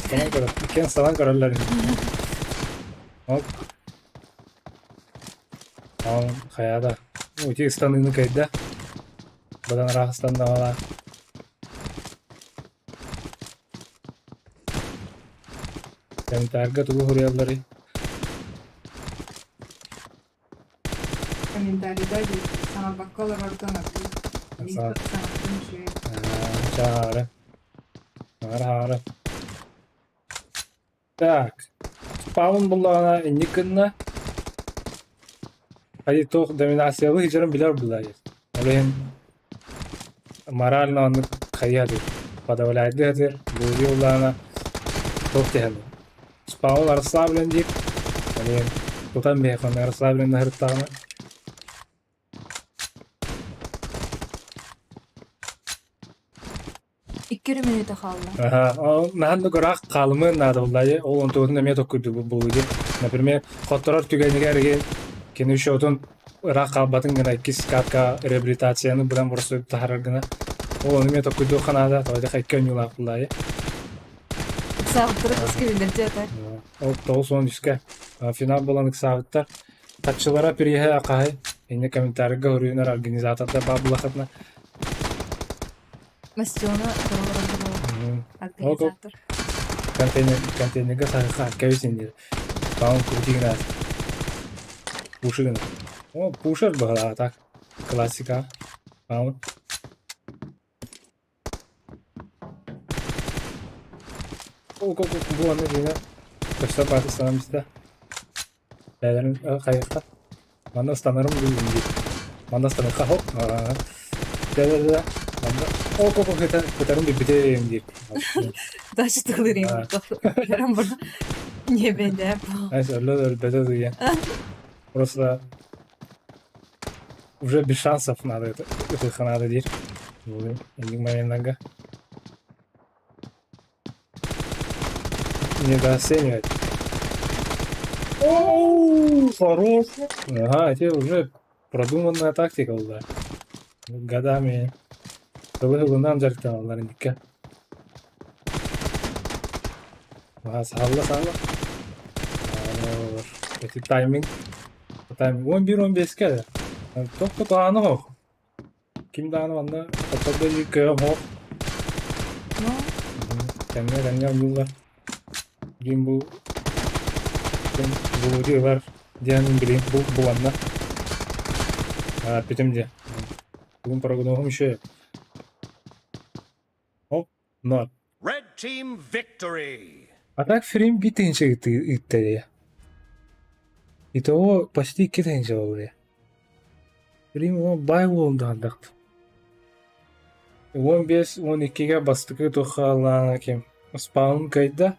Салан көрү. Кен салан көрөлөр. Оп. Ал хаяда. Ути ыстаныны кайда. Бадан рахстанда бала. Комментарга тугу хурияллары. Комментарий да, сама баккола вартона. Чары. Хары. Так. Спаун буллагана инникынна. Хай тох доминациялы хижерин билер буллар. Олен морально аны хаядыр. Подавляет дыр. Бури уллана тох техен. Спаун расслаблен дип. Олен тутан бехон расслаблен хырттагына. Иккери минута халла. Ага, наһанны көрак калымы надо буллайы, ол он тугун эме токкуйду бу булуги. Например, хотторор түгенигер кени шотун ырак калбатын гына иккис катка реабилитацияны будан бурсу тахарар гына. Ол оны эме токкуйду ханада, тойда хайккен юлак буллайы. Савтыры кыз. Ол тоғыз он үске финал болан ыксабыттар. Тачылара переһе акаһы. Инне комментарийга хөрүйүнөр организаторда бабылахатна. Мастиона организатор. Контейнер контейнерге сахыха кебисин. Баун куртигина. Ушыгына. О, пушер быһалаа так. Классика. Аун. О, ко, ко, бу аны дьиҥэ көстө бааты санам истэ. Бэйэлэрин хайыахха. Манна ыстанарым дуу диир. Манна ыстаныахха хоп. Дэ дэ дэ. Манна о ко ко көтөрүм билбитим диир. Дальше тылырым. Не беде. Знаешь, өлө өлбөтө диэн. Просто уже без шансов надо это ытыахха надо диир. Инник моментнарга. Недооценивать. Оу, хорош. Ага, это уже продуманная тактика была. Годами. Сылы-сылынан дьарыктаналлар инникке. Ага, саалла, саалла. Эти тайминг. Тайминг 11-15-ке. Тохто тааны хох. Ким даҕаны манна хоттордо дии кыам суох. Ну, Тэҥҥэ тэҥҥэ оонньууллар. Билигин бу булугу ылар диэн билигин бу буланна. Бүтүм диэ. Бүгүн прогноһум үчүгэй. Оп, ноль. Red team victory! А так Фрим биир тыһыынча ыытта дии. Итого почти икки тыһыынча буолла дии. Фрим уон баай уолун даҕандахт. 15-12-гэ бастакы туох хааллаҕына ким спаун кыайда.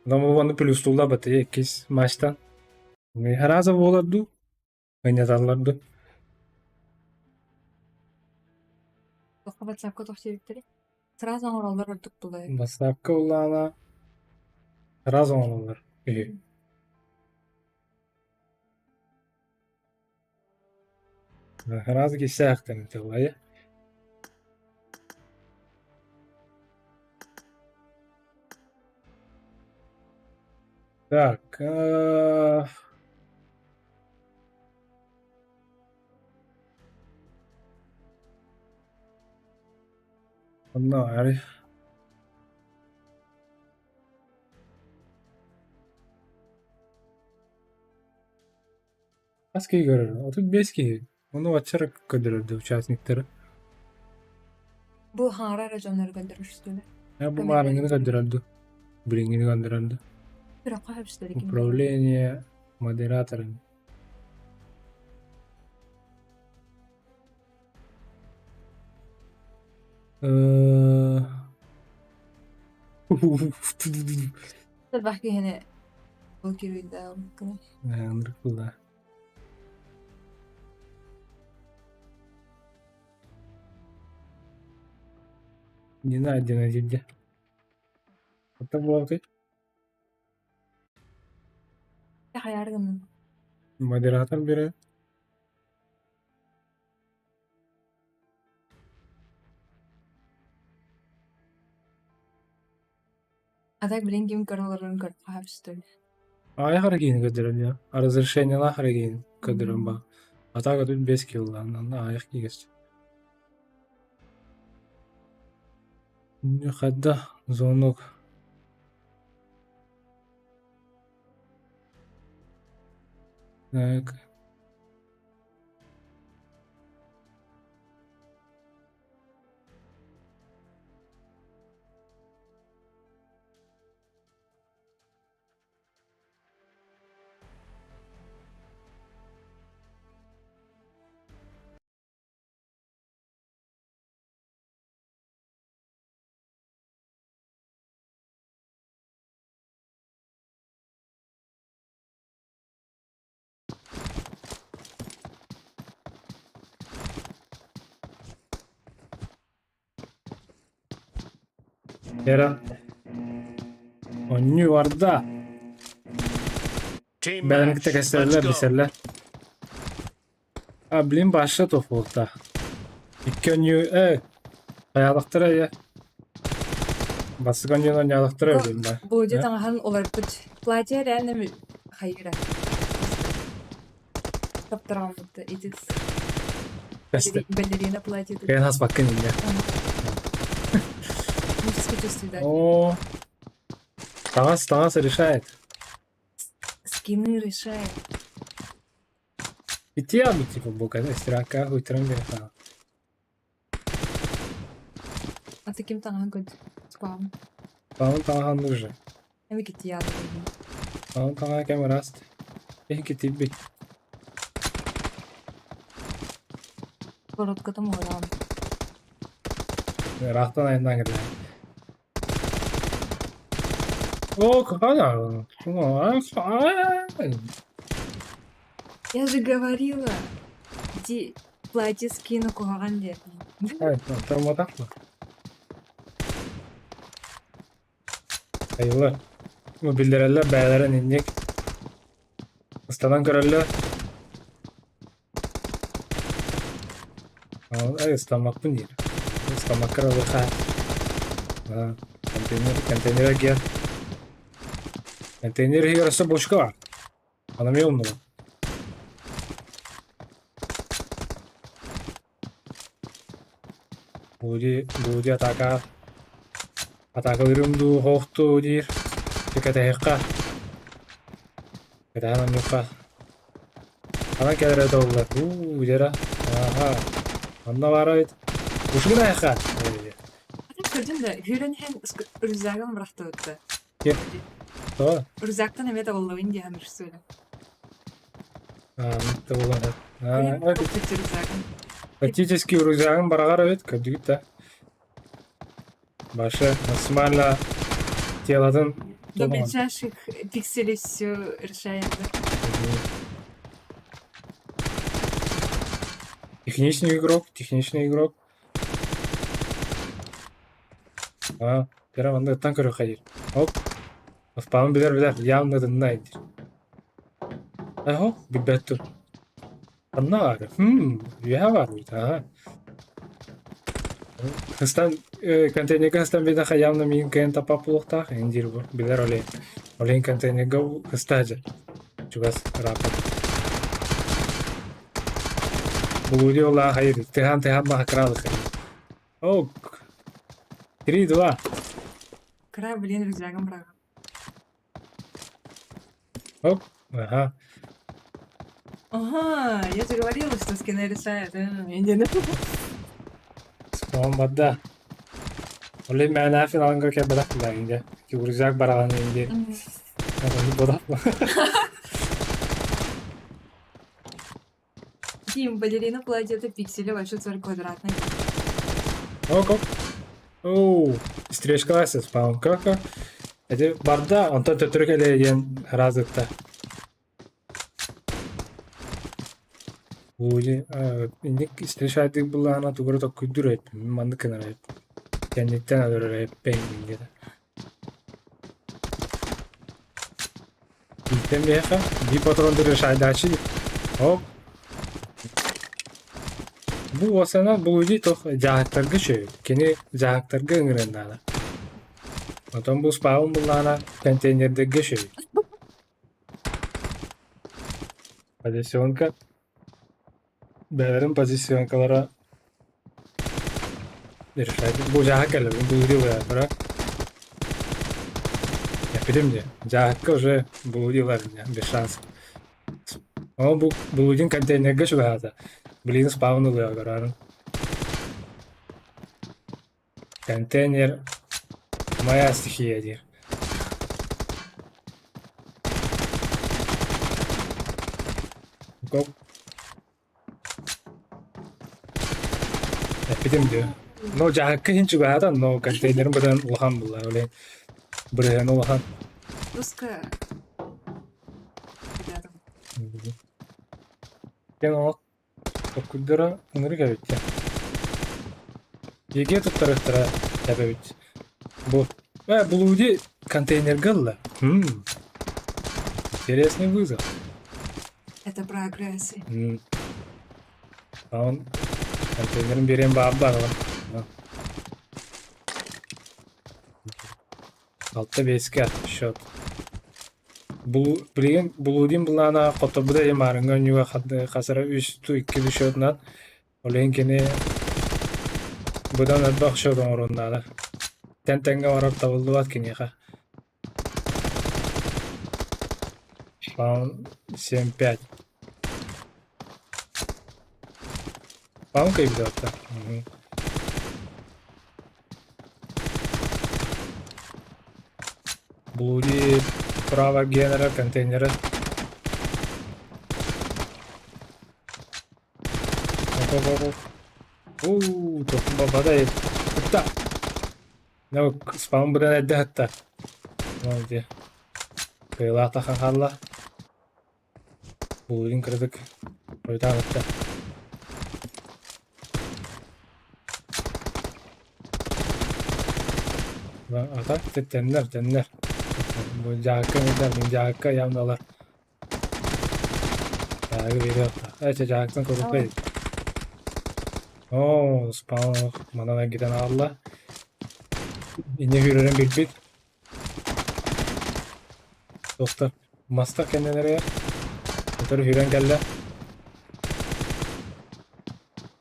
Ону плюстуулла батыйа иккис матчтан. Раза буолар дуу, Ынньаталлар дуу? Туохха ватсапка туох диэбиттэрий? Сразу оҥороллор ордук булай. Ватсапка ыллаана сразу оҥороллор үһү. Сразу кисээхтэн тыллайа. Так, Онно арай Хас киһи көрөр? 35 киһи. Ону бачча эрэ көрдөрөр дуу участниктары? Бу хаҥара эрэ дьоннору көрдөрүстүлэр. Э, бу маарыҥҥыны көрдөрөр дуу? Билиҥҥини көрдөрөр дуу? Сүрэххэ сөпсүлэр ким Управление модератором. Элбэх киһини бу киирдэ Ынырык буолла. Не найдено дии. Оттон буолбутуй? Хайаары гынным. Модератор берет. А так билин ким көрө олорорун көрөххө сөпсүтүн. Аҕыйах эрэ киһини көрдөрөн дьэ. Разрешениелаах эрэ киһини көрдөрөн баа. А так отут биэс килолаан онно аҕыйах киһи көстөр. Хайдах звонок Так. Era Онньуу барда. Team Бэйэни match. кытта Let's кэсэллэр go. билсэллэр. А, блин, баша туох Икки онньуу, э, хайаалахтара ээ. Бастакы онньуунан онньоолохторо өлүм ба. Будет таҥаһын уларыппыт. Платье реально хайыра. Таптарааммыт ити Бэстэ. балерина платье. Кэлэн хаспаккын инньэ. Мужское чувство, да. О, таҥас, таҥас решает. Скины решает. Итиэм типа бука истиракка уйтран берха. А ты ким таҥаһын көрд спам. Паун таҥаһан уже. Эми китиялы дии. Паун таҥаһа кэм ыраст. Эһи китибит. Коротката муһураан. Ыраахтан айаннаан кэллэ. О, какая? Я же говорила, ди платье скину куһаҕан диэн. Ай, тормотахма. Айылы. Бу биллэрэллэр бэйэлэрин инник. Ыстанан көрөллөр. Ай, ыстаммаппын диир. Ыстаммакка ылыха. Контейнер, контейнер гер. Контейнер иһигэр өссө бочка бар. Аны эмиэ умнубут. Буди, Буди атака. Атакалыырым дуу, хоох дуу диир. Кэтэһиэххэ. Кэтэһэн оонньуохха. Ханан кэлэрэ доллар. Уу, дьэрэ. Ааха. Онно баара эбит. Ушугун айахха. Көрдүм да, хүрэн иһэн рюкзагын бырахтыбытта. Тоҕо? Рюкзактан эмиэ табыллыбын диэһэн үрсүөлэ. Аа, табыллан. Аа, рюкзагын. Фактически рюкзагын бараҕар эбит, көрдүгүт да. Башы максимально телатын До мельчайших пикселей все решаем, да? Техничный игрок, техничный игрок. А, прям анда ыттан көрүөххэ диир. Оп. Аспаамын билэр билэр, явно ытынна диир. Аһо, билбэт тур. Ханна баар? Хм, үөһэ баар эбит, аха. Хыстан контейнерга хыстан биэдэхэ явно миигин кыайан таппат буолуохтаах, эн диир бу. Билэр олейн. Олейн контейнерга хыста дьэ. Чугас ырааппат. Булуди олаа хайыр, тыһаан-тыһаан баһакыраалык. Ок. 3-2. Кыра, блин, рюкзагым быраҕан. Оп. Ага. Ага, я же говорила, что скины решают. Индияны. Оон барда. Оле мээнэ финалга кэлбэтэх билээҥҥэ. Рюкзак бараҕан инди. Бодах. Дим, балерина платье это пиксели вообще 40 квадратный. Ок, оп. Оу, стрижкалась спаун как Эти барда, онтон төттөрү кэлэ диэн ыраас ытта. Ууди, инник стрижайдык буллаҕына тугу эрэ токкуйдуур эбиппин, маннык гынар эбиппин. Кэнниттэн өлөрөр эбиппин диэтэ. Ииттэн биһиэхэ биир патрон решайдааччы Оп. Бу уосана булуди тох дьааһыктарга үчүгэй. Кини дьааһыктарга ыҥырыан наада. Отон бу спаун буллаҕына контейнердэргэ үчүгэй. Позиционка бэйэлэрин позиционкалара решает. Бу дьааһык кэллэ, булуди ылыахтара. Эппитим дии, дьааһыкка уже булуди ылар без шанс. Ол бу булудин контейнерга чугаһаата. Билигин спаун ылыа көрөөрүҥ. Контейнер моя стихия диир. Гоп. Эппитим дии. Но дьааһыкка иһин чугаһаата, но контейнерин быдан улахан булла. Блин, бырыһыана улахан. Туска. Ребята. Кэн ол Токкуйдара ынырык эбит дии. Еге туттарыахтара эбэбит. Бу Блуди контейнерга ылла. М. Интересный вызов. Это прогресс. М. Он контейнерин биэриэн баҕарбат Алта биэскэ счет. Билигин Блудин былаана хотторбута диэн маарыҥҥа оонньууга хасара үс икки счетунан ол иһин кини быдан элбэх счет оҥоруон наада. Тэн-тэҥҥэ барар табыллыбат киниэхэ. 7-5. Палка эбит да. Блуди право генера контейнера. Оп, оп, оп. Уу, бабадай. Кытта. Спам быдан эрдэ хатта. Молодец. Кыйлаах тахан хаалла. Булуйун кыратык хойутаан ытта. Ата теннер, теннер. Бу дьаакка мин мин дьаакка явно Дьаагы биэриэх Эчэ дьаактан куруппай. Оо, спам манан эргитэн аҕалла. Инньэ күүрэрин билбит. Туохтар мастар кэннилэригэр өтөр сүүрэн кэллэ.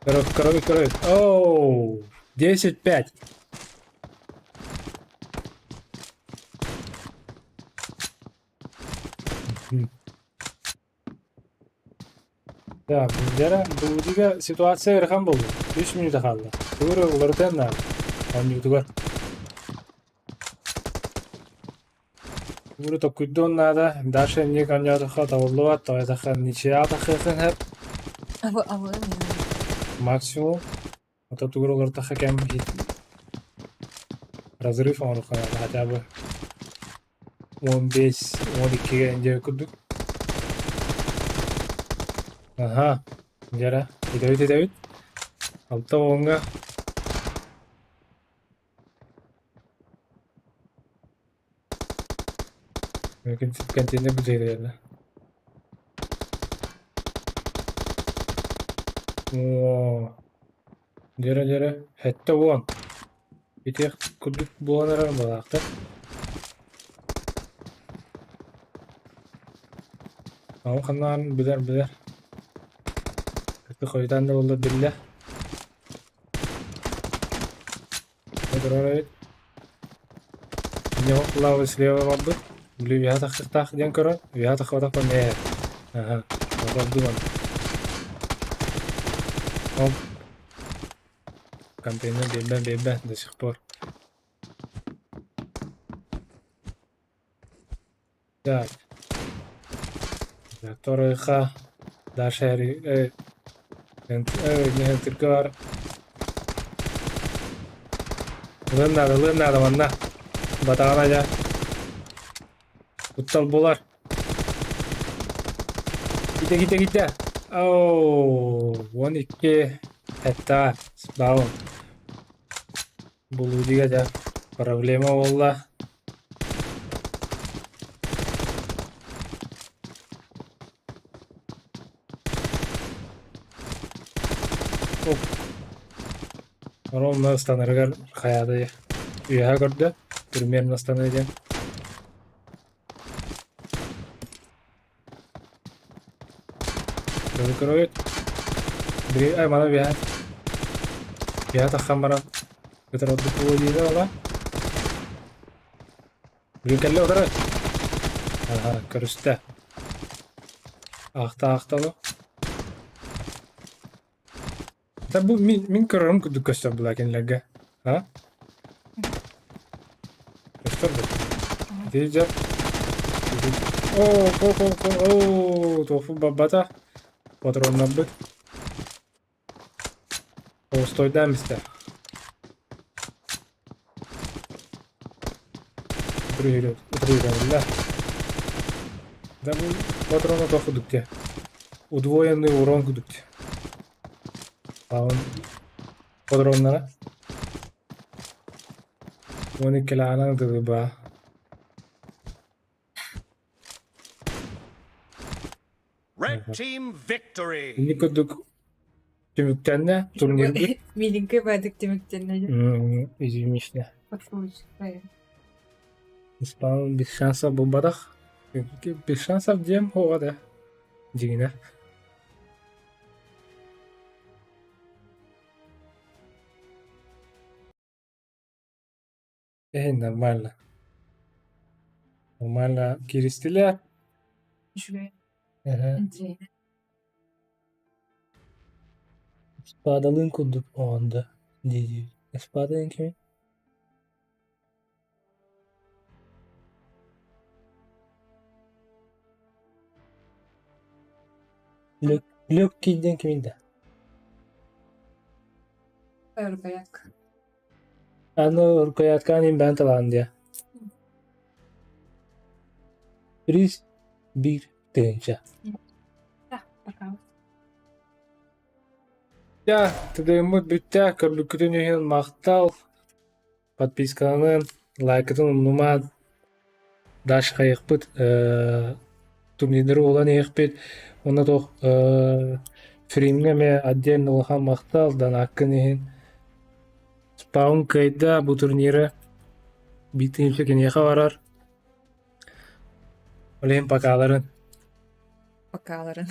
Көрө көрөбүт көрөбүт. Оу, 10-5. Так, дьэ Буудига ситуация ыарахан буолла. Үс мүнүүтэ хаалла. Тугу уларытыан наада. Оонньуутугар. Тугу токкуйдуон наада. Даша эмиэ оонньоотоххо табыллыбат, тоҕойдоххо ничья тахсыаххын сөп. Абы Максимум. Ото тугу уларытахха кэм разрыв оҥоруохха наада хотя бы 15 12-гэ диэки курдук. Аха, дьэрэ, итэбит итэбит. Алта уоҥҥа Контейнер бүтэрэллэр. Оо, дьэрэ дьэрэ, 70. Ити курдук буолан эрэр быһаахтар. Ол ханнаан билэр билэр. Ити хойутаан да буоллар биллэ. Турар эбит. Лава слева барбыт. Били үөһэ тахсыахтаах диэн көрөн, үөһэ тахсыбатах ээ. Аха, обдуман. Оп. Контейнер биэрбэ биэрбэ до сих пор. Так. Второйха Даша не бар. Ылыан наада, ылыан наада манна. Батаҕана дьэ. Куттал буолар. Китэ, китэ, китэ. Оу, 12 это сбавым. Булуудига дьэ проблема буолла. Оп. Ровно ыстанарыгар хайаады үөһэ көрдө. Примерно ыстаныы диэн. Көрөбүт. Били ай мана биһа. Биһа таххан баран көтөр ордук буолуо диирэ ола. Бүгүн кэллэ утары. Аха, көрүстэ. Аахта аахта Да бу мин, мин көрөрүм курдук көстөр була кинилэргэ. А? Көстөр бу. Ити Оо, о, о, о, о, тофу бабата. Патроннарбыт. Толстойдаан истэ. Утуруйда. Да бу патрона тоох курдук дии. Удвоенный урон курдук дии. Аун патроннара. 12 лаанан тылыба. Red team victory! Инник курдук түмүктэннэ турнирбыт. Миленький бадык түмүктэннэ. Изюмишне. Испан без шансов булбатах. Без шансов диэм хоҕо да. Дьиҥинэ. Э, нормально. Нормально кииристилэр. Үчүгэй. Эһэ. Интрига. Спадалыын курдук оонда дии-дии. Спада диэн кимий? Легкий диэн кимий да? Рукоятка. Аны рукояткаан иһин бэйэн талаан диэ. Приз биир тыһыынча. Да, пока. Дьэ, тыдыыммыт бүттэ, көрбүккүтүн иһин махтал. Подпискаланын, лайкытын умнумаан. Дальше хайыахпыт, э, турнирдары булан иһиэхпит. Уонна туох э, фримҥэ эмиэ отдельно улахан махтал, донаккын иһин. Спаун кыайда бу турниры. Биир тыһыынча киниэхэ барар. Ол иһин покаларын. Покаларын.